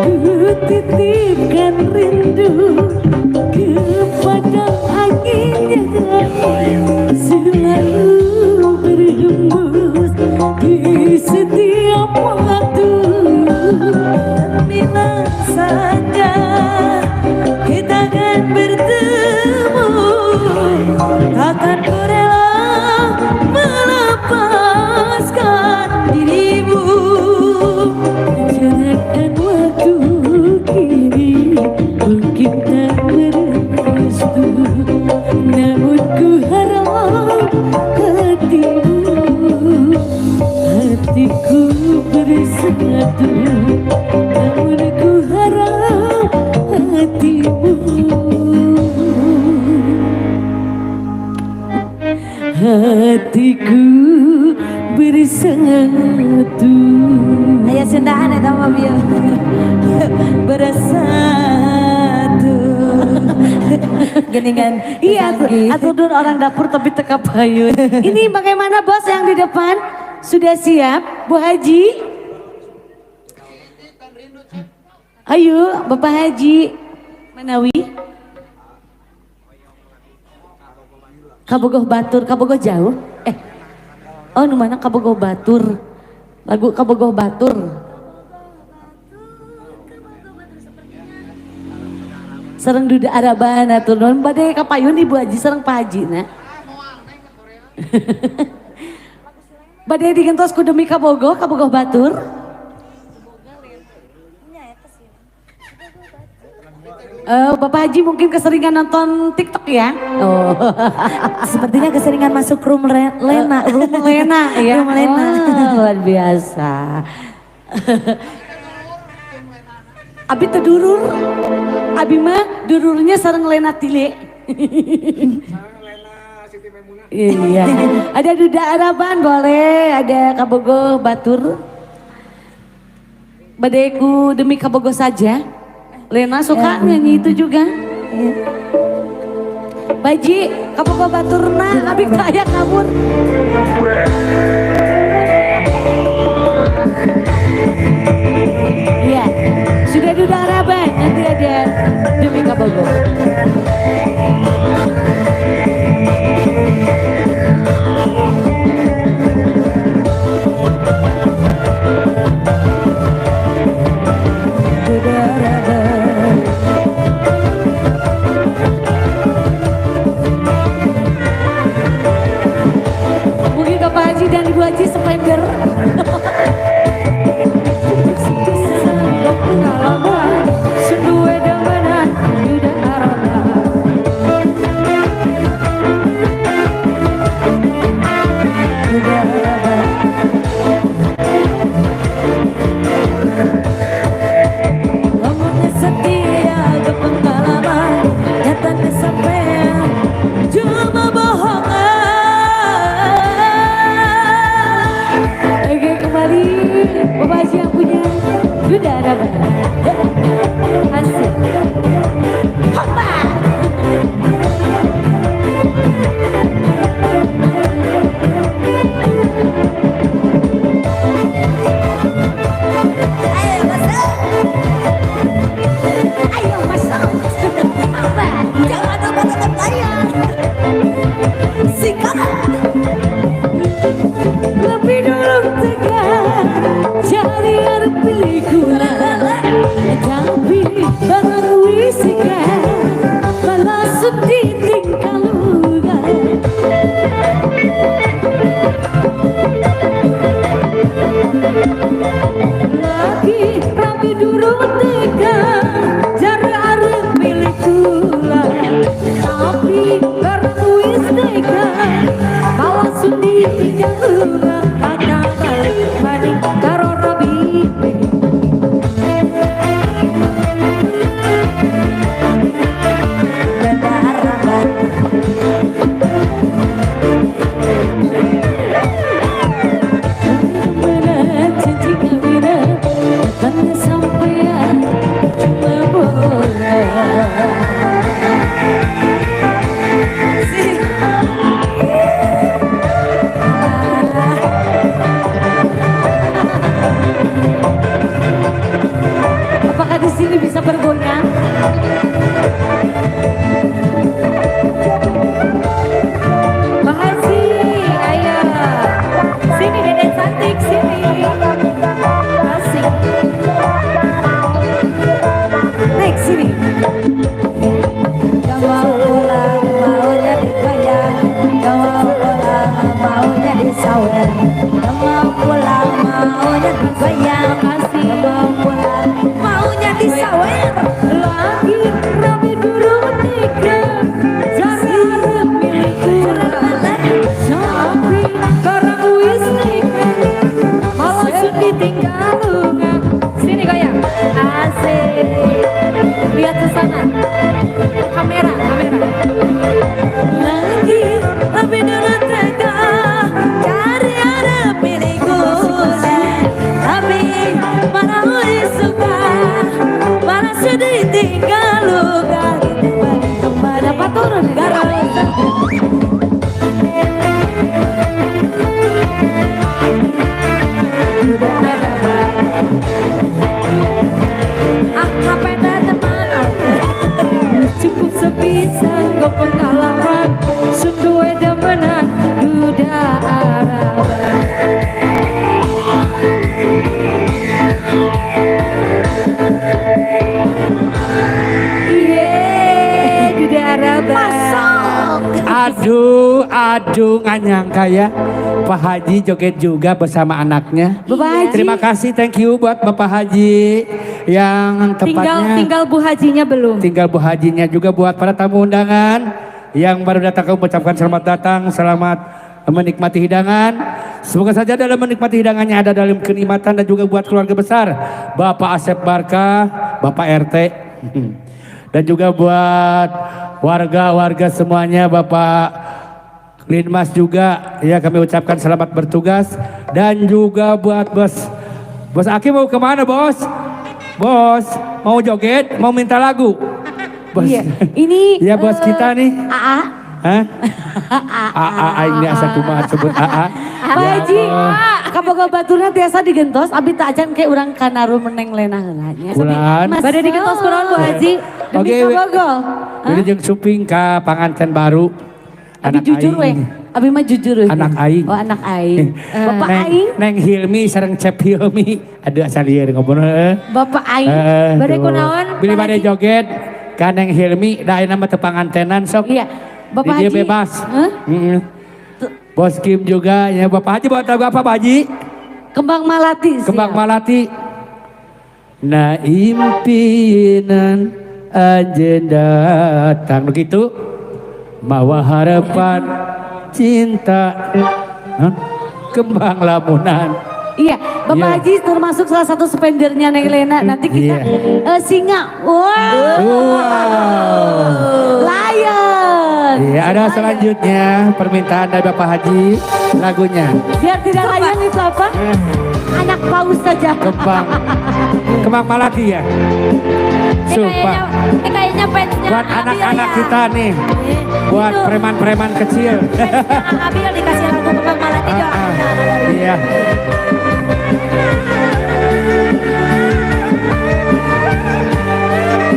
Ku titipkan rindu kepada angin yang selalu berhembus di setiap waktu. Bila saatnya kita akan Hatiku bersatu. Aya Sundaan eta mah bieu. Bersatu. Geningan. Iya, atur dulu orang dapur tapi teka payun. Ini bagaimana bos yang di depan? Sudah siap, Bu Haji? Ayo, Bapak Haji. Manawi? Kabogoh Batur, Kabogoh jauh. Oh nu mana Kabogoh Batur? Lagu Kabogoh Batur. Sareng Duda Araban atur nuhun bade kapayun Ibu Haji sareng Pak Haji na. Bade digentos ku demi Kabogoh, Kabogoh Batur. Bapak Haji mungkin keseringan nonton TikTok ya? Oh. Sepertinya keseringan masuk room Lena. Room Lena ya. Room Lena. Oh, luar biasa. Abi teu durur. Abi mah dururnya sareng Lena Tile. Sareng Lena Siti Maimunah. Iya. Ada Duda Araban boleh, ada Kabogoh Batur. Badeku demi Kabogoh saja. Lena suka nyanyi itu juga. Iya. Baji, Kabogoh Baturna, abi kaya kabur. Iya, sudah Duda Araban, nanti ada demi Kabogoh. Duda Araban. Mungkin Bapak Haji dan Ibu Haji sepender. Pengalaman, sunduwe demenan Duda Araban. Pisan go pengalaman sun duwe demenan duda Araban. Iye, duda Araban. Aduh, aduh, nggak nyangka ya. Pak Haji joget juga bersama anaknya. Bapak Haji. Terima kasih, thank you buat Bapak Haji yang Tinggal tepatnya tinggal Bu Hajinya belum. Tinggal Bu Hajinya juga buat para tamu undangan yang baru datang, kami ucapkan selamat datang, selamat menikmati hidangan. Semoga saja dalam menikmati hidangannya ada dalam kenikmatan dan juga buat keluarga besar Bapak Asep Barkah, Bapak RT, dan juga buat warga-warga semuanya, Bapak Linmas juga ya, kami ucapkan selamat bertugas dan juga buat bos. Bos Aki mau kemana, bos? Bos mau joget, mau minta lagu? Bos. Iya, ini Ya bos kita nih. AA. Hah? AA aing ini asa kumaha sebut AA. Pak Ya Haji, Allah. Kaboga baturna tiasa digentos, abdi tak acan ke urang kanaru meneng lena heula nya. Kulan. Bade digentos kunaon, Bu Haji? Demi Oke, kabogo. Jadi jeung suping ka panganten baru. Abi jujur we. Aing. Abi mah jujur we. Anak aing. Oh, anak aing. Bapak Neng, aing. Neng Hilmi sareng Cep Hilmi. Aduh, asa lieur ngobrol heuh. Bapak aing. Bade Tuh. kunaon, Bilih Pak bade Haji? joget ka Neng Hilmi, da ayeuna mah teu pangantenan sok. Iya. Bapak Di dia Haji. bebas. Hah? Mm-mm. Bos Kim juga ya. Bapak Haji buat lagu apa, Pak Haji? Kembang Malati. Siap. Kembang Malati. Nah, impinan anjeun datang begitu mawa harapan cinta. Hah? Kembang lamunan. Iya, Bapak Iya. Haji termasuk salah satu spendernya Neng Lena. Nanti kita singa. Wow. Wow. Lion. Iya, ada selanjutnya permintaan dari Bapak Haji lagunya. Biar tidak lion itu apa? Anak paus saja. Kembang. Kembang Malati ya. Ini kayaknya, Sumpah. ini kayaknya fansnya Buat Abil anak-anak ya. kita nih. Buat Itu. preman-preman kecil. Fansnya Abil dikasih lagu Kembang Malati Ah, doang. ah. Iya.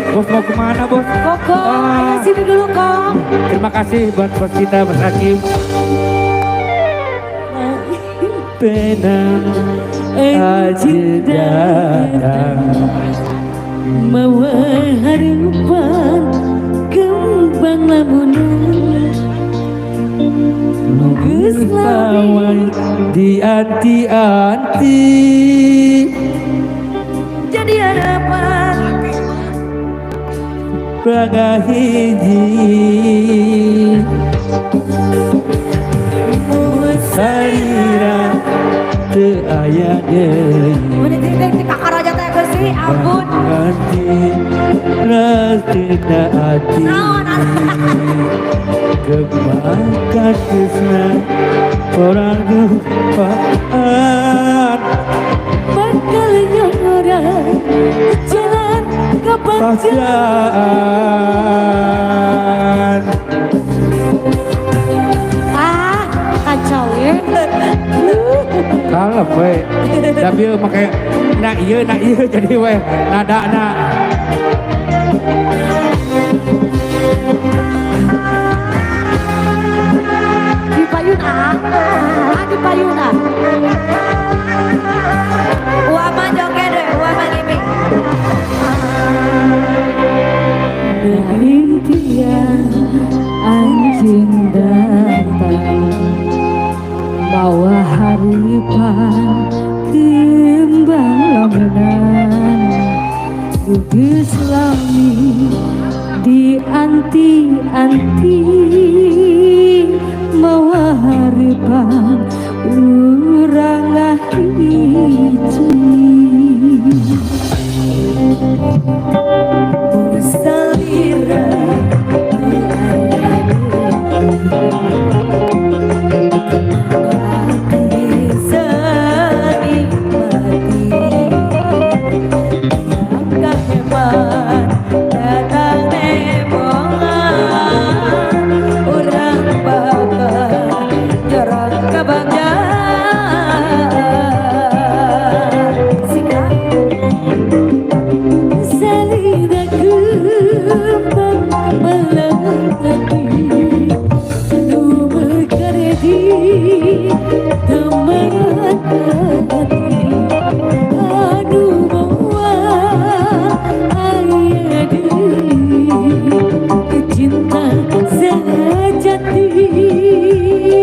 Bos mau kemana, bos? Koko, Ah. ayo sini dulu kok. Terima kasih buat bos kita, Bos Hakim. Penang aja datang. Mawa harapan kembang lamunan. Geus lawai di anti-anti. Jadi harapan Raga hiji salira teu aya deui. Udah cerita di kakak raja teh geus ampun. Nganti rastina ati. Naon Kebangkat Krishna orang dupaan. Bakal nyora jalan kapan. Pasaan. Ah, kacau ya. Kalem we. Tapi make nah iya, nah iya, jadi we nada na. Di payun ah. Ah, di payun ah. Wah mah joget deh, wah mah gimmick. Impian anjing datang bawa harapan kembang lamunan lukis lami di anti-anti mawa harapan urang hiji. Salira Salira. tepi nu bekerdi teman hati anu moal aya deui cinta sejati.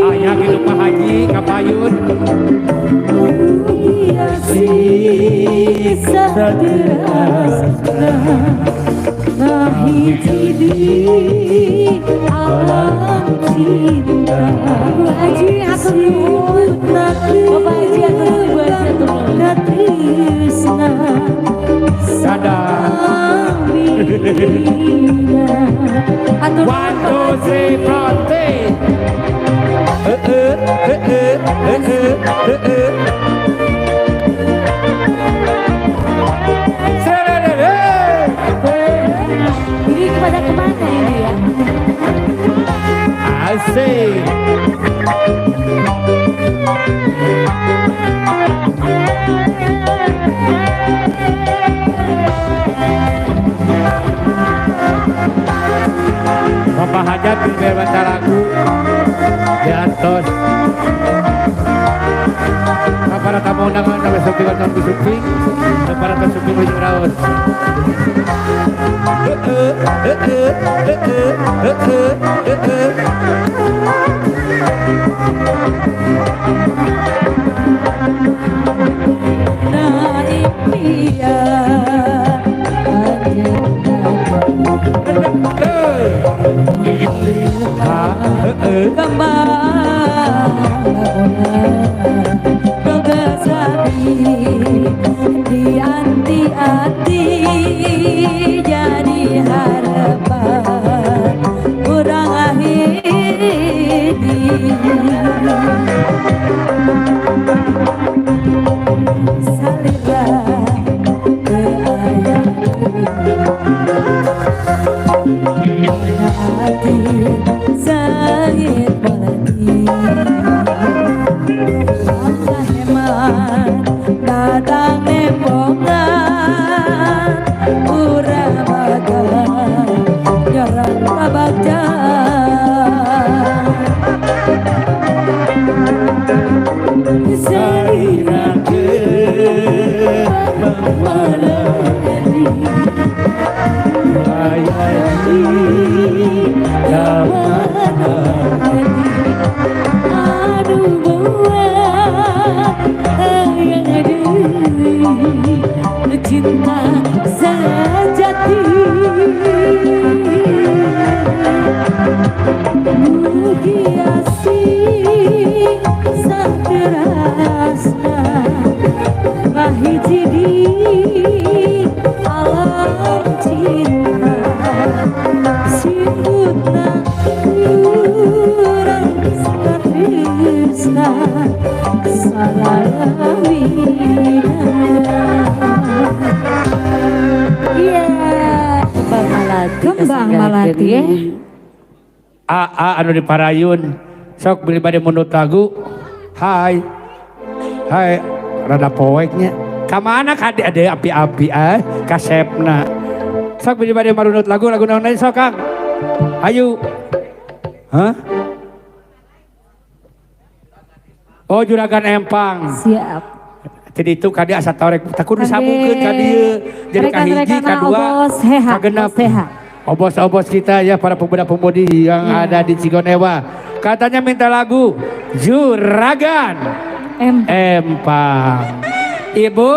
Aya gitu Pak Haji kapayun. Sisa terasa ngahiji di alam cinta. Ibu Haji atur nuhun. Bapak Haji atur nuhun, Ibu Haji atur nuhun. Katrisna. Dadah. Amina. Atur nuhun, One, Pak two, Haji. Three, fronte. Eh, eh, eh, eh, eh, eh, eh, eh. Sererere. Ini kepada kemana ini ya? Asik. Bapak Hajat di lagu diantos. Para tamu undangan sampai suping nonton suping dan para pesuping ujung raos. Eh, eh, eh, eh, eh, eh, eh, eh, eh. Na impian Ha, eh, eh. kembang sapi di anti-anti jadi harapan kurang ahidi salira ke ayah hati sangit melati hemat datang nembongan urang makan nyerang kabakjaan Salira ke melati ayah di aduh buat yang deui cinta sejati menghiasi saterasna ngahiji di alam cinta singutna kurang satrisna salalawina. Iya. Kembang Malati. Kembang Malati. Ya. AA anu di Parayun sok beli bade mundut lagu. Hai hai, rada poeknya kamana kade ada api-api ah kasepna sok beli bade marunut lagu lagu naon deui sok Kang ayo. Hah? Oh, Juragan Empang. Siap. Jadi itu kadi asa torek takut disambungkeun ka dieu jadi ka hiji Rekan-rekan ka dua obos heha, ka genep. obos heha. Obos-obos kita ya, para pemuda-pemudi yang ada di Cigonewa. Katanya minta lagu Juragan M. Empang. Ibu,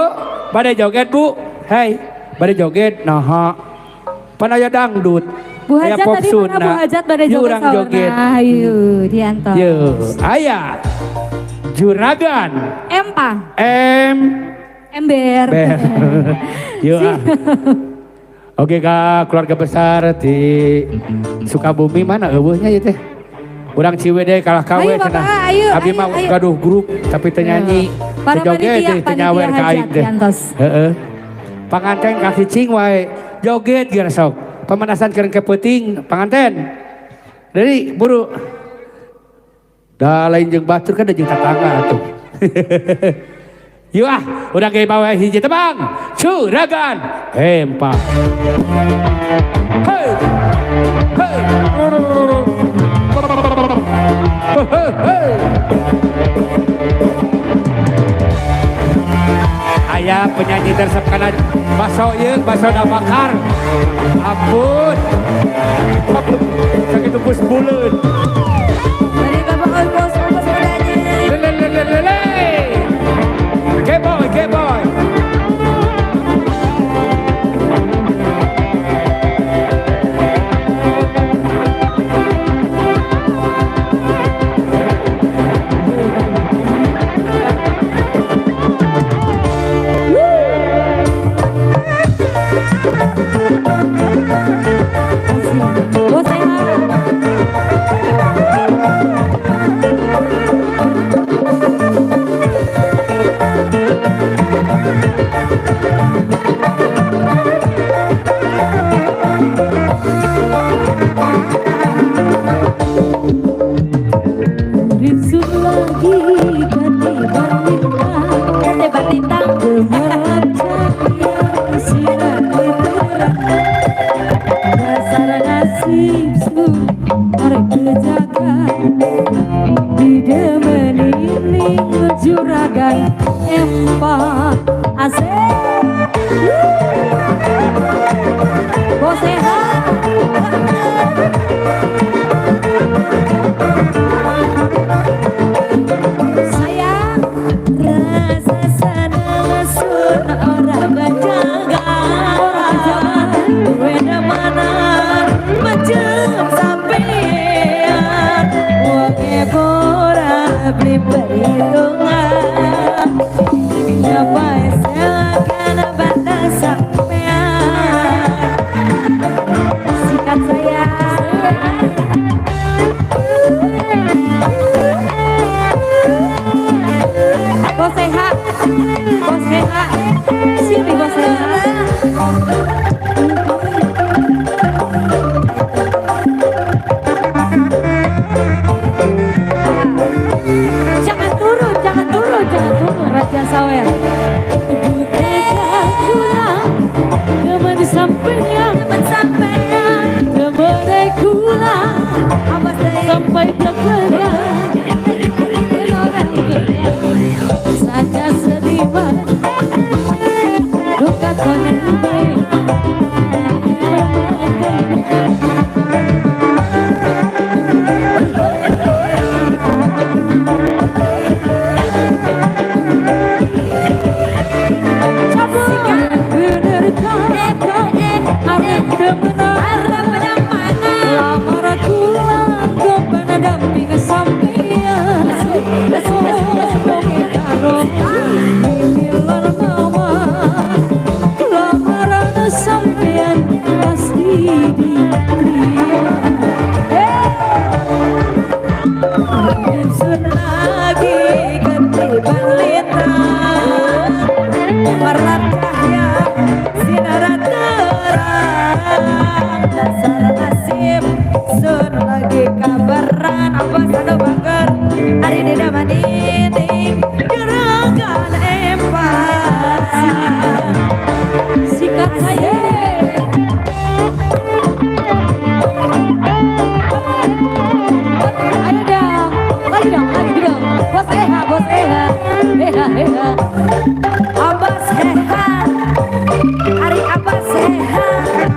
pada joget Bu. Hei, pada joget nah. Pan aya dangdut. Bu Aya Hajat pop tadi mana Sunda. Bu Hajat pada joget Jurang joget. saurna. Ayo diantos. Yo, aya. Juragan Empang. M Ember. Ber. Yo. Ah. Oke Kak, keluarga besar di Sukabumi mana eueuhnya ieu teh? Urang Ciwidey kalah kawe Ayo, Bapak, cenah. ayo, Abi ayo, mah ayo. gaduh grup tapi teu nyanyi. Para Teu joget panitia, teh teu nyawer panitia ka aing hajat teh. diantos. Heeh. Panganten kaki cing wae. Joget geura sok. Pemanasan keur ke peuting panganten. Dari buru. Da lain jeung batur kan da jeung tatangga atuh. Yuk ah, udah kayak bawa hiji tebang. Juragan Empang. Hey, hey. resep kana baso ieu, baso da bakar. Ampun. Sakitu bus buleun. Dari Bapak Bos, bos mudanya. Lele lele lele. Keboy, keboy. Bos sehat. Rinsun lagi ketiban lintang, Ketiban lintang. Gemerlap cahaya sinar terang. Dasar nasib sun arek kejaga, didemenin juragan empat asik. Bos sehat. Sayang. Rasa seneng sun ora bajaga, ora wena mana macem sampean wonge ora beli perhitungan nyapa silakan batas sampean Sikat sayang. Bos sehat. Bos sehat. Sini bos sehat. Jangan turun, jangan turun, jangan turun. Raja Sawer. Tega kula teman sampean, Teman sampean. teman kula Awas deh. sampai belakang. Saja sedih duka konen baik. Bener kakak arep demenan, lamar kula gopan damping sampean. Ngomong karo mimilan mama, lamaran sampean pasti diterima. Sun lagi ketiban lintang, gemerlap cahaya sinar terang. Dasar nasib sun lagi kabaran, awas anu bager ari dina manining gerakan empat. Sikat saya. Ayo dong, lagi dong, lagi dong. Bos Eha, bos Eha, Eha, Eha. Abbas sehat, ari Abbas sehat.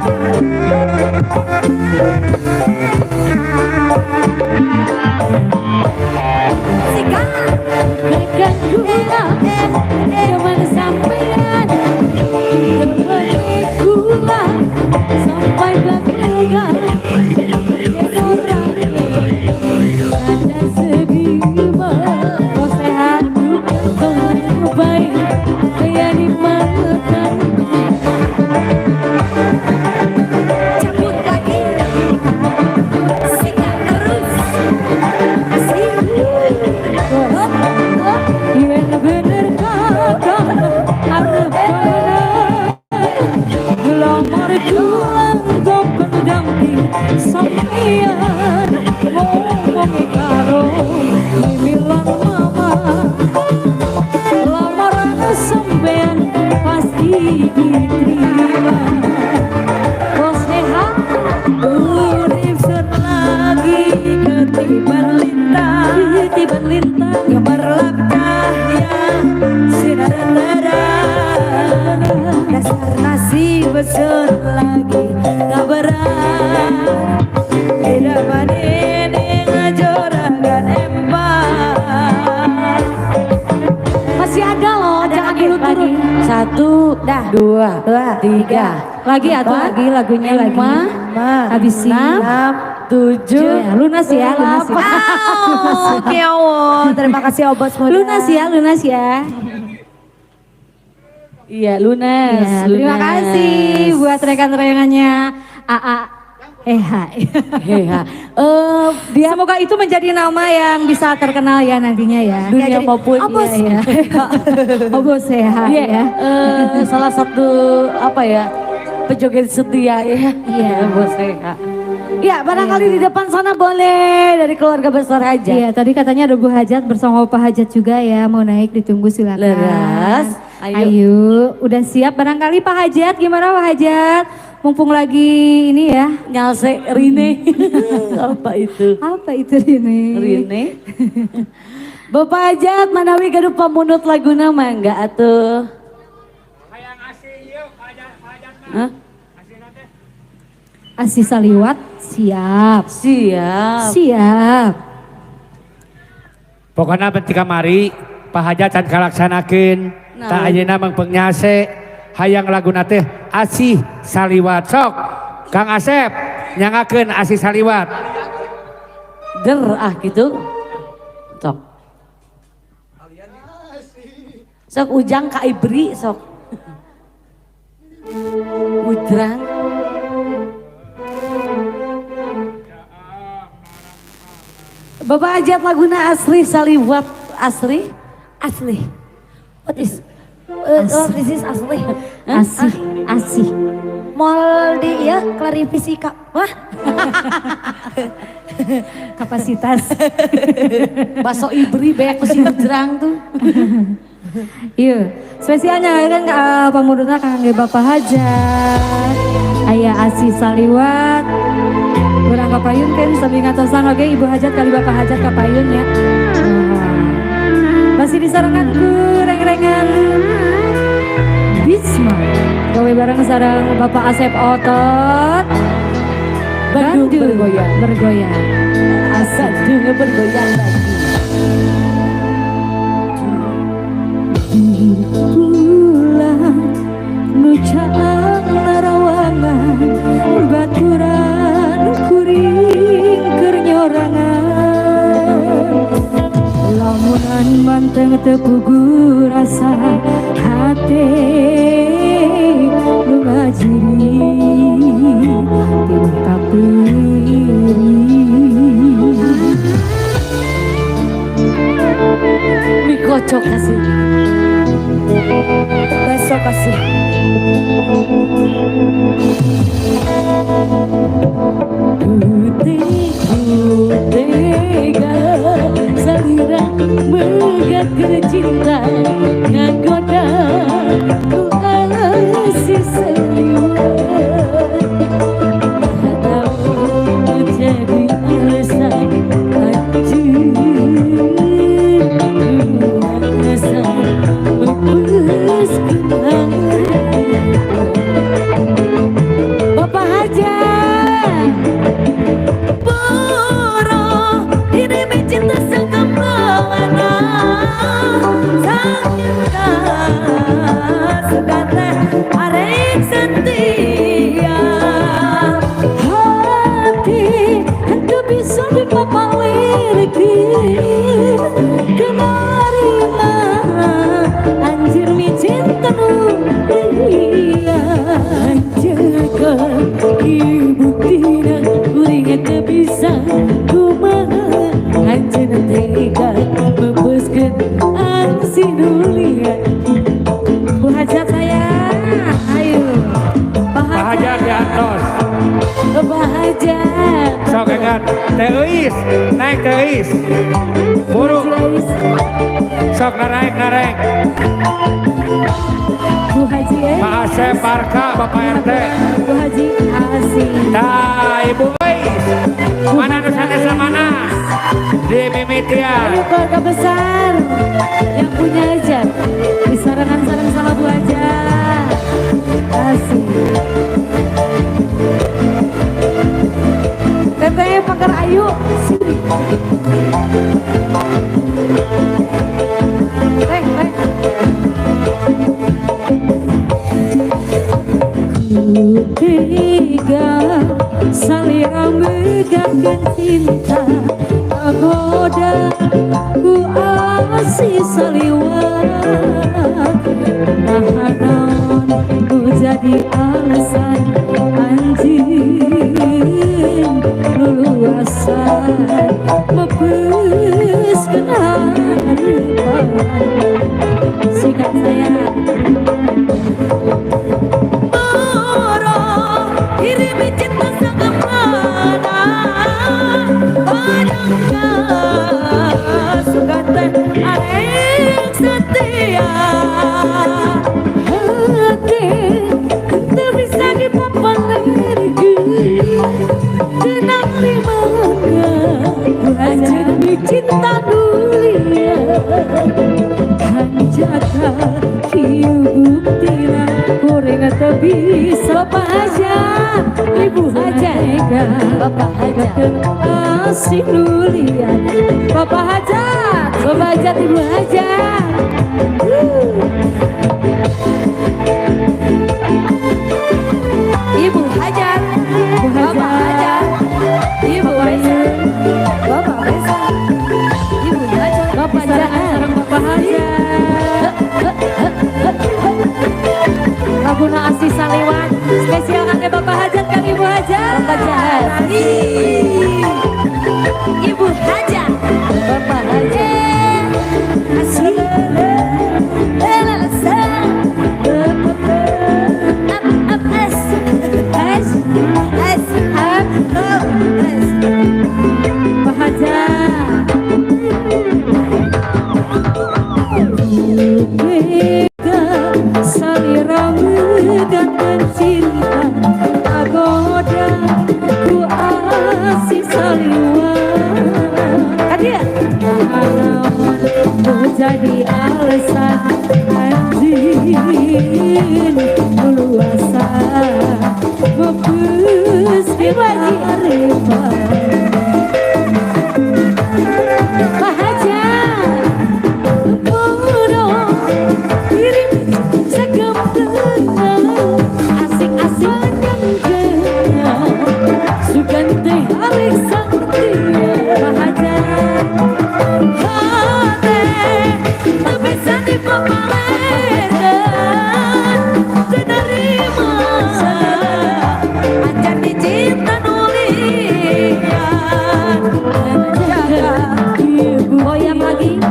Sikat. Tekan gula, teman sampean, teman gula sampai belakang. Ada sedih Bos sehat. baik kayak dimakan. Cabut lagi, sikat terus, asik. Yen bener kakak arep bener, lamar kula gopen damping sampean. Ngomong karo mimilan mama, lamaran sampean pasti diterima. Bos sehat. Urip sun lagi ketiban lintang, Ketiban lintang. Gemerlap cahaya sinar terang. Ingsun lagi kabaran tidak ning juragan empang. Masih ada loh, Ada jangan lagi, dulu turun. lagi. Satu, Dah. dua, Dua, tiga, Lagi atau empat, lagi lagunya lagi. lima, Habisin. enam, tujuh, Ya, lunas ya, lunas ya. Oh, kiawo. Terima kasih Obos Muda. Lunas ya, lunas ya. Iya, lunas. Ya, terima lunas. kasih buat rekan-rekannya AA EH. Heha. Eh, dia Semoga itu menjadi nama yang bisa terkenal ya nantinya ya. dunia jadi, maupun Obos. Iya, iya. Obos EH Iya, ya. salah satu apa ya, pejoget setia ya. Iya. Bos Heha. Ya, barangkali di depan sana boleh dari keluarga besar aja. Iya, tadi katanya ada Bu Hajat bersama Bapak Hajat juga ya, mau naik ditunggu silakan. Leres. Ayo. Ayo. Udah siap barangkali Pak Hajat, gimana Pak Hajat? Mumpung lagi ini ya. Nyalse Rine. Apa itu? Apa itu ini? Rine. Bapak Hajat manawi gaduh pamunut laguna mangga atuh. Hah? Asih saliwat, siap. Siap. Siap. Pokoknya penting kamari Pak Hajat can kalaksanakeun. Nah. Tak ayeuna mangpeng nyase hayang laguna teh Asih Saliwat sok. Kang Asep nyangakeun Asih Saliwat. Der ah gitu. Sok. Sok ujang ka Ibri sok. Ujrang. Bapak Hajat laguna Asri Saliwat Asri. Asli. What is this asli? Asih, asih. Mall di ya klarifikasi kak. Wah, Kapasitas. Baso Ibri banyak si Ujrang tuh. Iya, spesialnya kan pamundutna kangge Bapak Hajat. Aya Asih Saliwat. Urang kapayun kan sami ngatosan oge Ibu Hajat kali Bapak Hajat kapayun ya. Nah. Masih disarangan ku reng-rengan Bisma. Gawe bareng sareng Bapak Asep Otot. Bandung bergoyang. Bergoyang. Asal juga bergoyang lagi. Pulang nu caang narawangan baturan kuring keur nyorangan lamunan manteng teu puguh rasa hate nu ngajiri tinta piring. Mie kocok kasih. Besok kasih. Tega salira megat cinta ngagoda ku asih seliwat tahu jadi alasan anjir alasan mepeskeun Bapak Hajat Poro diri cinta sangkapana sangka sugante arek setia hati henteu bisa dipapalirkeun kenarima anjir mi cinta nu lian Jaga buktina kuring teu bisa kumaha anjeunna tega mepeskeun asih nu lian. Bu Hajat saya, ayo. Pak Pak Hajat. Hajat diantos. Bapak Hajat. Sok engan Teh Euis, naik Teh Euis. Buru. Sok narek narek. Bu Haji ya. Pak Asep Barka, Bapak RT. Bu Haji asih. Nah, Ibu Euis. Mana nu sanesna mana? Di mimitian. Ayo keluarga besar yang punya aja. Disarangan sareng sama Bu Hajat. Asik. Teteh Pakar Ayu sini. Teh, teh. Ketiga salira megangkeun cinta kagoda ku asih saliwat naha naon ku jadi alasan anjeun luluasan mepeskeun harapan sikat saya. Cinta dulia hanjaka kieu buktina goreng teu bisa. Bapak Hajat, Ibu Hajat, Bapak Hajat, asih nulia. Bapak Hajat, Bapak Hajat, Ibu Hajat. Ibu Hajat, Bapak Hajat, Ibu Hajat, Bapak Hajat, Ibu Hajat, Bapak Hajat, Bapak Hajat. Laguna asih saliwat spesial kangge Bapak Hajat, kang Ibu Hajat. Bapak Hajat, Ibu Hajat, Bapak Hajat. Asih. Up, up, S, S, S, up, O, S. Bapak Hajat. Salira megangkeun cinta kagoda ku asih saliwat Kadia. naon ku jadi alasan anjeun luluasan mepeskeun harapan. Pak Hajat. Goyang lagi.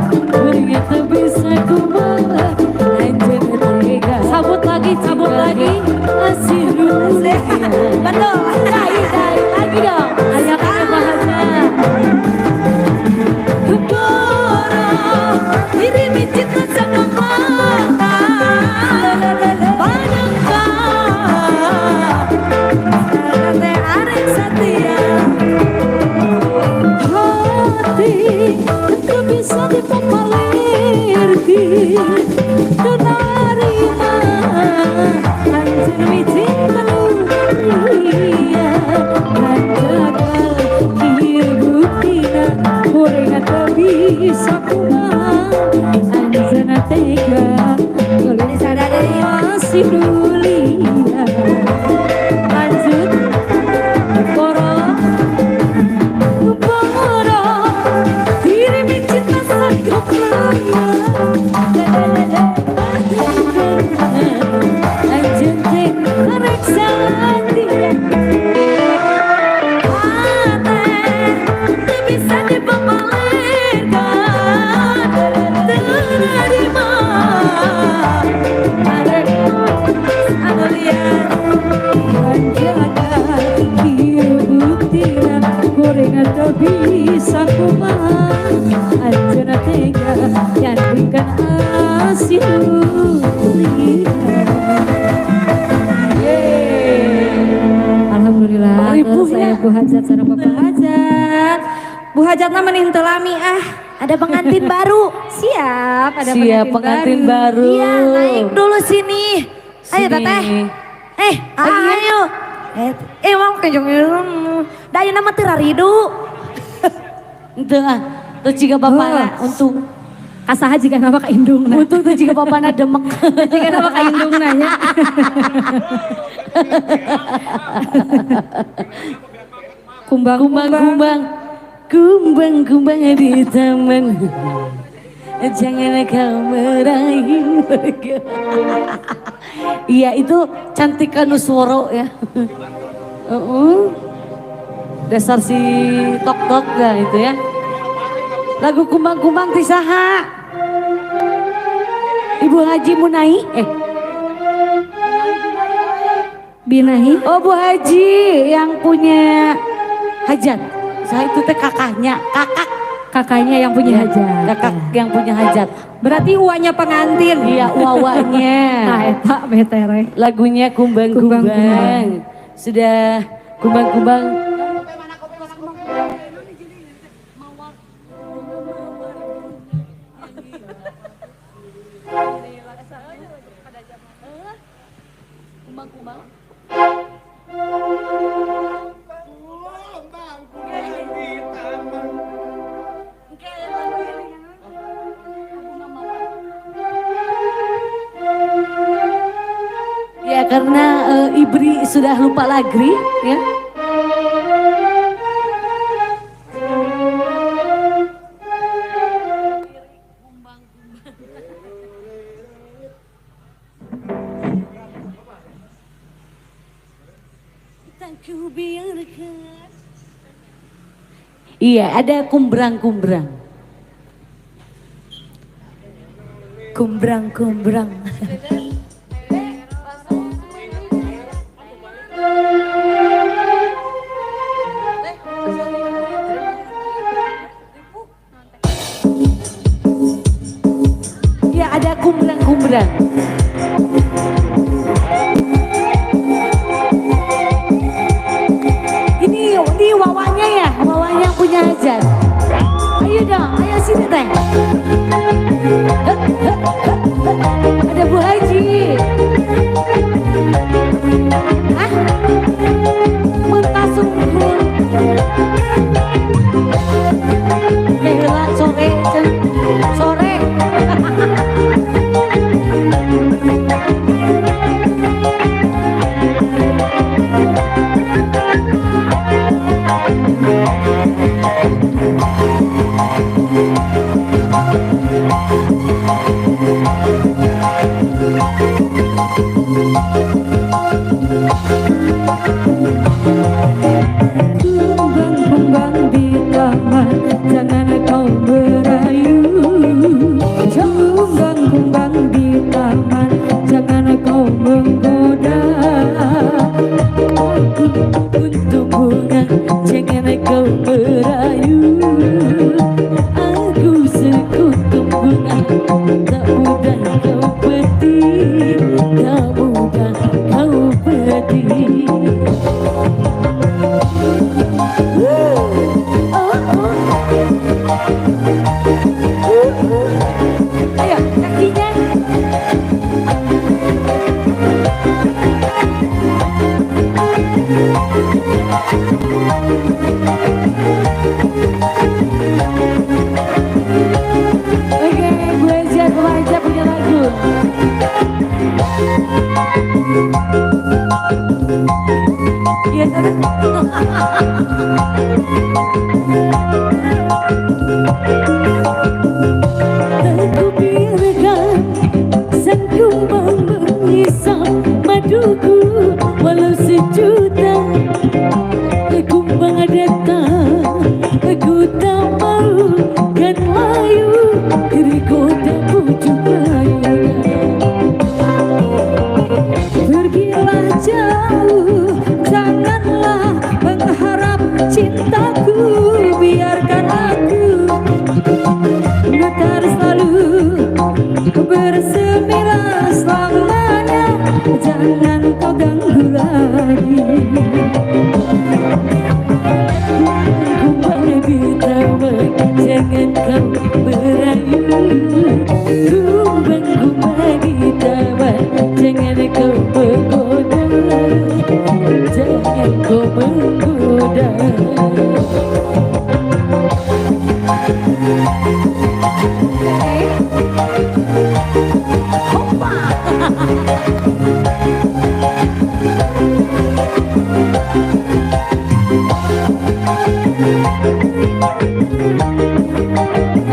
Cabut lagi, cabut lagi. Betul. Dai, dai, lagi dong. Ayah kata Pak Hajat. Hati teu bisa dipapalirkeun teu narima anjeun micin lulia hanjakal kieu buktina kuring teu bisa kumaha anjeunna tega masih dulia. Lanjut poro poro diri cinta sanggup anjeun teh karek satia Bisa dipapalirkan terima hanjaka kieu buktina goreng teu bisa kumaha anjeunna tega nyandingkeun asih lulia. Alhamdulillah. Ribuh Saya ya. Bu Hajat sareng Bapak Hajat. Bu Hajatna meni henteu lami ah. Ada pengantin baru. Siap, ada Siap pengantin baru. Iya, naik dulu sini. Ayo Sini. Teteh. Ayo. Emang kejong da ayeuna mah teu raridu. Henteu ah, teu jiga bapana untung. Kasaha jiga nama ka indungna. Untung teu jiga bapana demek. Jiga nama ka indungna nya. Kumbang kumbang kumbang kumbang kumbang di taman. Jangan kau meraih. Iya itu Cantika Nusworo ya. Dasar si tok tok gak itu ya. Lagu kumbang-kumbang tisaha. Ibu Haji Munai. Binahi. Oh Bu Haji yang punya hajat. Saya itu teh kakaknya, kakak. Kakaknya yang punya hajat. Kakak yang punya hajat. Berarti uanya pengantin. Iya, uawanya. Nah, eta betere. Lagunya kumbang-kumbang. Sudah kumbang-kumbang. Ya karena Ibri sudah lupa lagri ya. Iya, ada kumbrang-kumbrang. Kumbrang-kumbrang. Ya, ada kumbrang-kumbrang. Ini wawanya ya, wawanya yang punya hajat. Ayo dong, ayo sini teh. Ada Bu Haji. Hah? Mentasung Mehela sore, sore. Kumbang-kumbang di taman, jangan kau merayu. Kumbang-kumbang di taman, jangan kau menggoda. Aku untuk bunga, jangan kau merayu. Aku sekuntum bunga, tak mudah kau petik, tak mudah kau petik. Ayo kakinya. Oke, gue aja punya lagu. Iya, tak ku biarkan sang kumbang menghisap maduku walau sejuta kumbang datang, aku tak mau kan layu tergoda pucuk layu. Pergilah jauh, janganlah mengharap cintaku, biarkan aku getar selalu bersemilah selamanya, jangan kau ganggu lagi. Kumbang di taman, jangan kau merayu. Kumbang-kumbang di taman, jangan kau menggoda. Hoppa.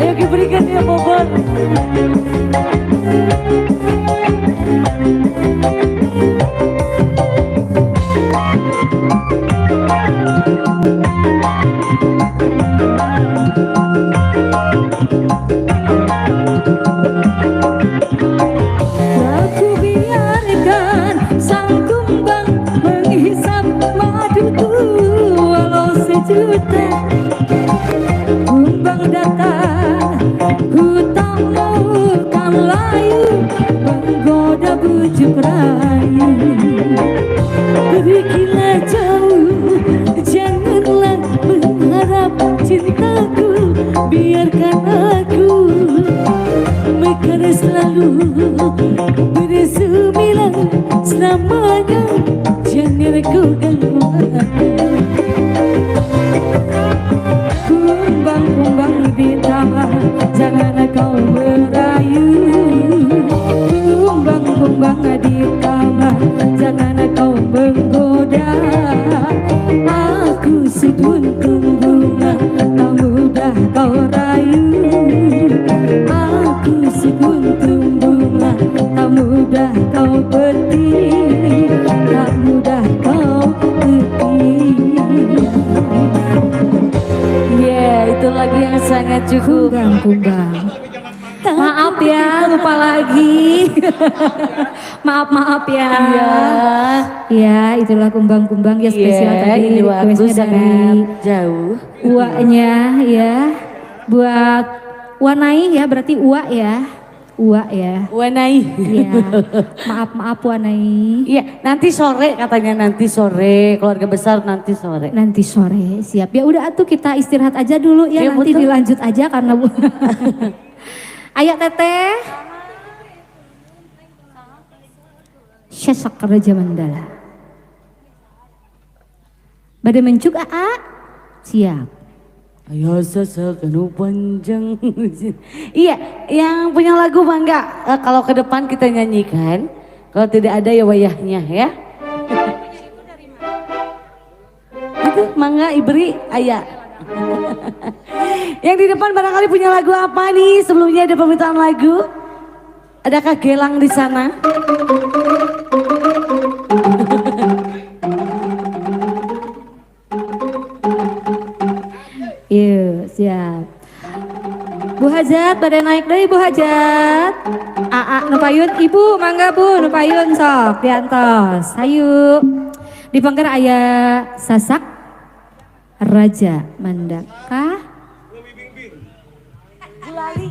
Ayo diberikan ya Bobot. Aku biarkan sang kumbang menghisap maduku walau sejuta kumbang datang, ku tak maukan layu menggoda bujuk rayu. Pergilah jauh, janganlah mengharap cintaku, biarkan aku mekar selalu bersemilang selamanya, jangan kau ganggu aku. Kumbang-kumbang di taman, jangan kau merayu. Kumbang-kumbang di taman, jangan kau menggoda. Aku seguntung bunga, tak mudah kau rayu. Aku seguntung bunga, tak mudah kau petik, tak mudah kau petik. Yeah, itu lagu yang sangat cukup. Kumbang-kumbang. Maaf ya, lupa lagi. Maaf ya. Iya. Ya, itulah kumbang-kumbang ya spesial Iya, tadi. ini waktu requestnya sangat dari jauh. Uaknya ya. Buat Wanai ya, berarti Ua ya. Ua ya. Wanai. Iya. Maaf Wanai. Iya, nanti sore katanya, nanti sore, keluarga besar nanti sore. Nanti sore, siap. Ya udah atuh kita istirahat aja dulu ya, Ya, nanti betul. dilanjut aja karena Ayo Teteh. Sasak Raja Mandala. Bade mencuk aa? Siap. Ayo sasak anu panjang. Iya, yang punya lagu bangga kalau ke depan kita nyanyikan. Kalau tidak ada ya wayahnya ya. Itu mangga Ibri ayah. Yang di depan barangkali punya lagu apa nih? Sebelumnya ada permintaan lagu. Adakah Gelang di sana? Iya, siap. Bu Hajat, pada naik deui Bu Hajat. Aa nu payun, Ibu mangga Bu nu payun sok diantos. Hayu. Di pangker aya Sasak Raja Mandaka. Gulali.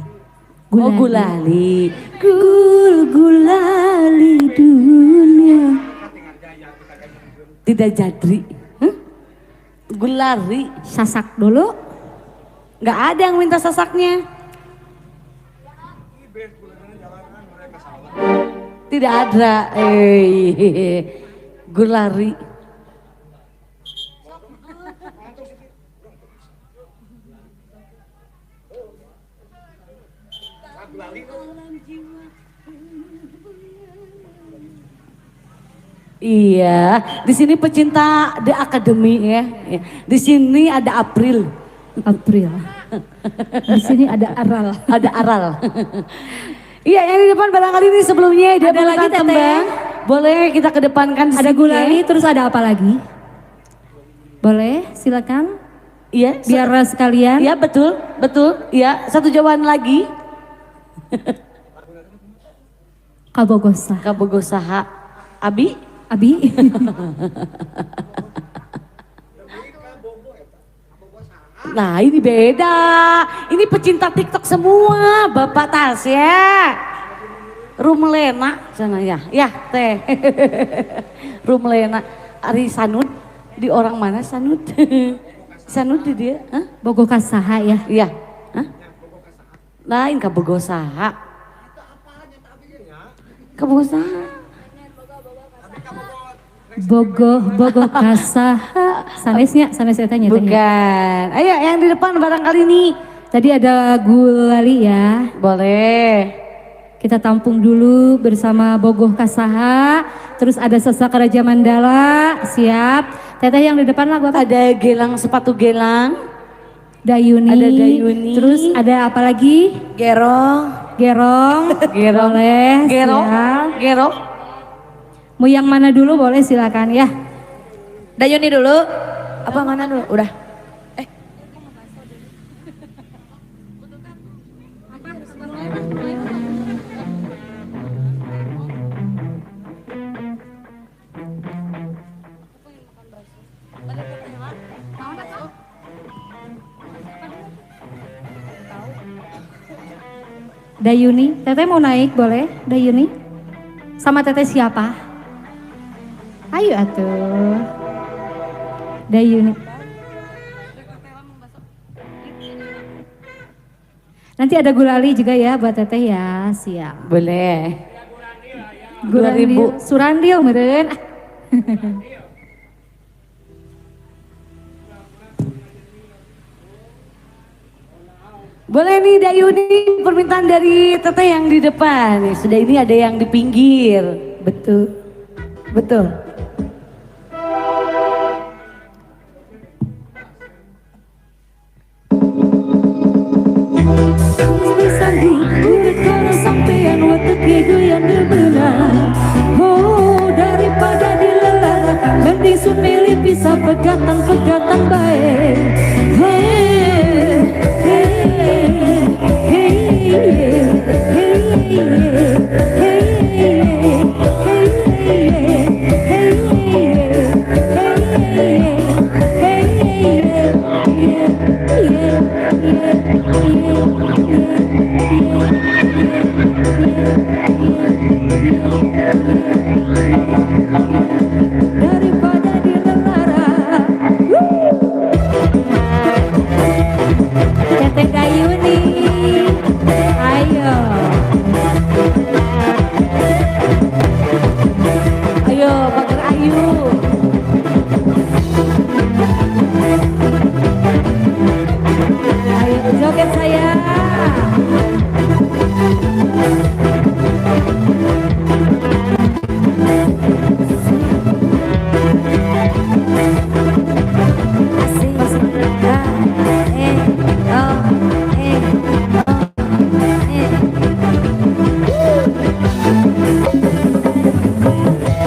Oh gulali. Gul gulali dunia. Tidak jadri. Huh? Gulari. Sasak dulu. Nggak ada yang minta sasaknya. Tidak ada. Gulari. Iya, di sini pecinta The Academy ya. Di sini ada April. April. Di sini ada Aral. Ada Aral. Iya, yang di depan barangkali ini sebelumnya dia ada lagi tembang. Boleh kita kedepankan di ada sini. Gulali, ya. Terus ada apa lagi? Boleh, silakan. Iya, biar sekalian. Iya, betul, betul. Iya, satu jawaban lagi. Kabogosaha. Kabogosaha. Abi? Abi. Nah ini beda, ini pecinta TikTok semua, Bapak Tas ya. Rumlena, sana ya, ya teh. Rumlena, Ari Sanud, di orang mana Sanud? Sanud di dia? Hah? Bogokasaha ya? Iya. Hah? Lain Kabogosaha. Kabogosaha. Bogo, bogo kasaha, sanesnya, sanes etanya. Bukan. Ayo yang di depan barangkali nih Tadi ada gulali ya. Boleh. Kita tampung dulu bersama Bogoh Kasaha. Terus ada Sasak Raja Mandala, siap. Teteh yang di depan lagu apa? Ada gelang, sepatu gelang. Dayuni. Ada Dayuni. Terus ada apa lagi? Gerong. Gerong. Gerong. Boleh. Gerong. Siap. Gerong. Mau yang mana dulu boleh silakan ya. Dayuni dulu. Apa mana dulu? Udah. Dayuni, Teteh mau naik boleh? Dayuni? Sama Teteh siapa? Ayo atuh. Dayuni. Nanti ada gulali juga ya buat Teteh ya, siap. Boleh. Gurandil, Surandil meureun. Boleh nih Dayuni, permintaan dari Teteh yang di depan. Nih, sudah ini ada yang di pinggir. Betul. Betul. Oh, daripada dilelara, mending sun milih bisa pegatan-pegatan baik. Hey, hey, hey, hey, hey, hey, hey, daripada dilelara. Teteh Dayuni, ayo. Ayo, Pagar Ayu. Ayo joget saya.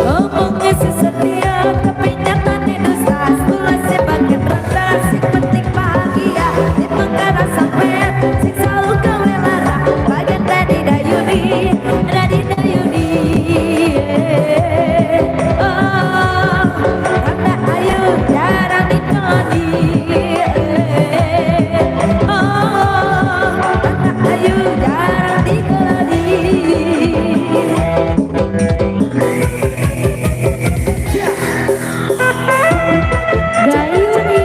Ngomongnya sih setia, tapi nyatanya dusta. Tulus bagian rata, sing penting bahagia. Di perkara sampean, sing selalu gawe lara. Bagian Radi Dayuni, Radi Dayuni. Oh, Randa Ayu jarang dikeloni. Oh, Randa Ayu jarang dikeloni. Dayuni.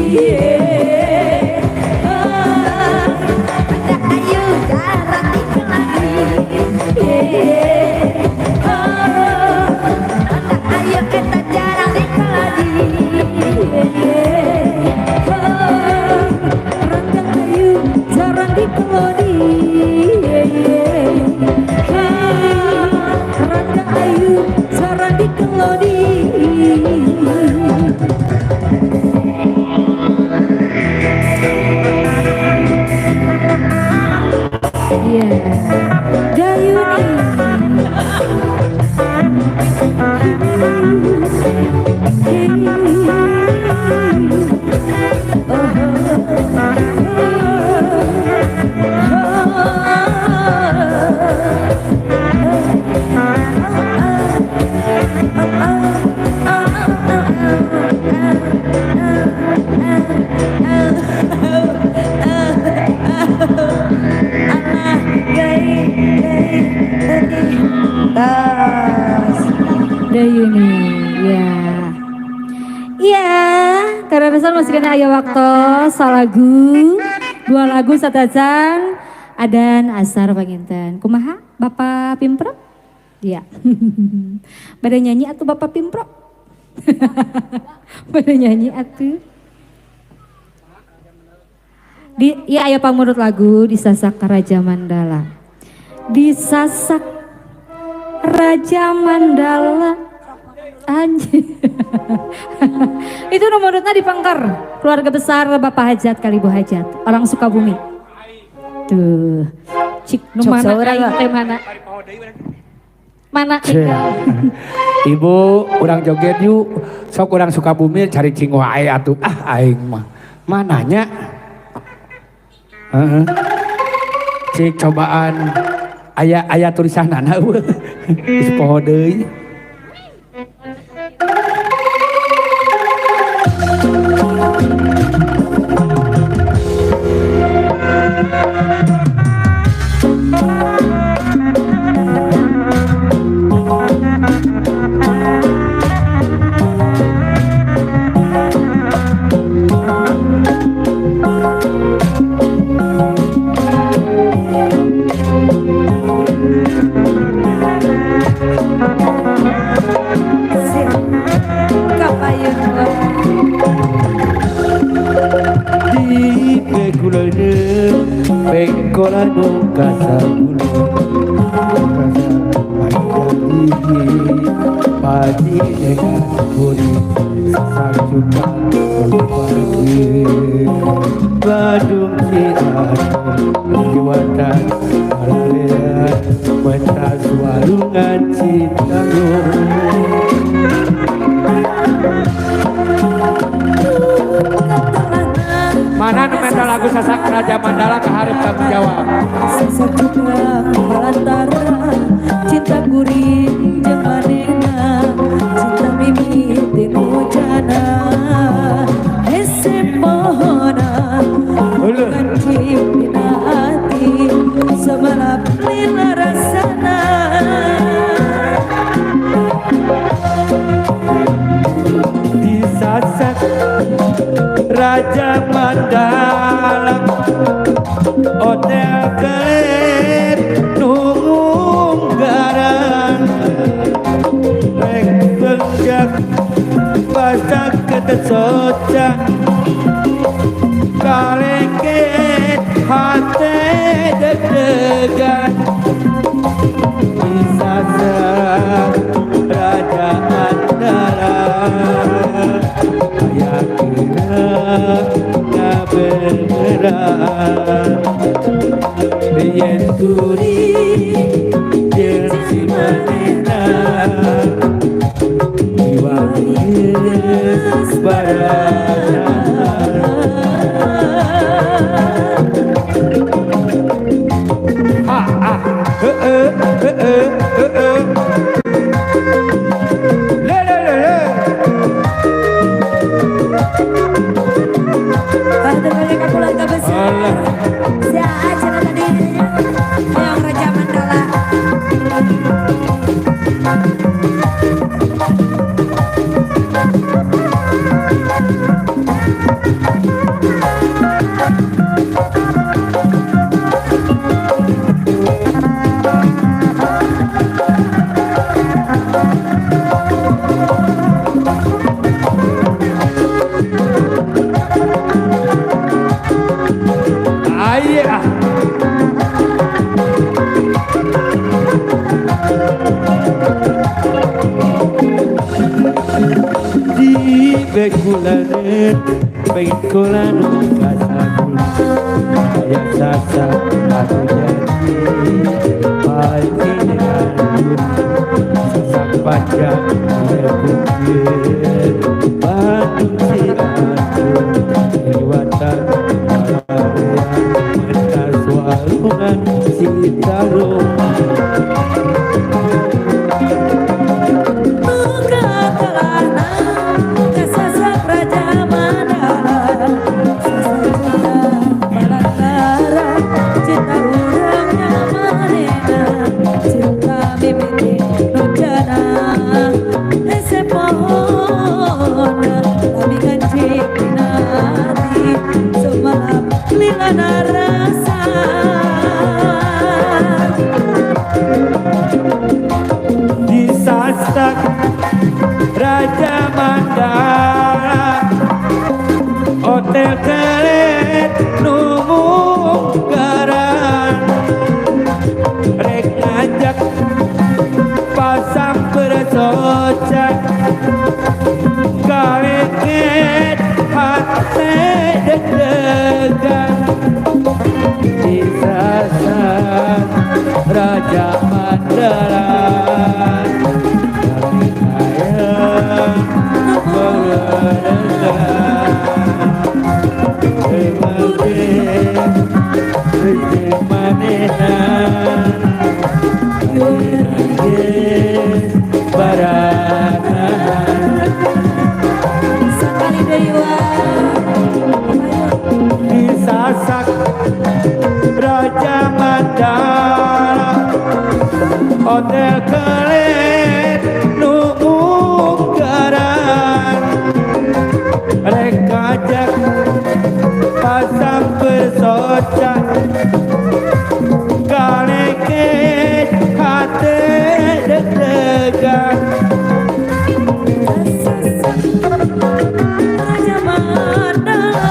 Rangga ayu jarang dikeladi. Rangga ayu eta jarang dikeladi. Rangga ayu jarang dikelodi. Rangga ayu jarang dikelodi. Iya. Dayuni. Dayuni, ya. Iya, karena pesan masih kena aya waktu salagu, dua lagu satacan, adan asar panginten. Kumaha Bapak Pimpro? Iya. Bade nyanyi atau Bapak Pimpro? Bade nyanyi atuh. Di, iya aya pamurut lagu Disasak Raja Mandala. Disasak Raja Mandala. Anjir. Itu nomornya di Pengker. Keluarga besar Bapak Hajat kali Ibu Hajat. Orang Sukabumi. Tuh. Cik nu Cok mana saurang, aing teh mana? Mana tinggal? Ibu, urang joget yuk. Sok urang Sukabumi cari cing wae atuh. Ah aing mah. Mananya? Heeh. Cik cobaan aya aya tulisanana eueuh. Geus poho deui. Di pekuleun pengkolan nu kasagula padi dengan buri sacuka pagi Badung Ciater Diwatan Paralean Mentas Walungan Citayam. Mana nu menta lagu Sasak Raja Mandala kaharep tanggung jawab. Sasak cukrang balantara cinta kuring jeung manehna cinta mimiti mujana hese pohona ngancip dina ati samalap lila rasana. Disasak Raja Mandala hotel kelet nunggaran rek senjak pasak ketesoca kalengket hate deg-degan. Disasak Raja Mandala yen turi yen si manehna iwangis barana. Ah ah heeh heeh heeh le le le le. Keluarga besar. Saya acara tadi yang Pengen kula nu kasakula aya sasa anu janji pasti dengan sasak panjang bukit Bandung Cianjur liwatan Mentas Walungan Citarum. Muka kelana kasasak Raja Mandala sasakna balantara cinta urang manehna cinta mimiti nu jana hese pohona lami ngancik dina hati semalam lilana rasa. Disasak Raja Mandala Hotel Kelet Numunggaran rek ngajak pasang bersocak kaleket hati deg-degan. Disasak Raja Mandala Sakali deui Disasak Raja Mandala Hotel Kelet Numunggaran rek ngajak pasang bersocak kaleket hati deg-degan. Raja Mandala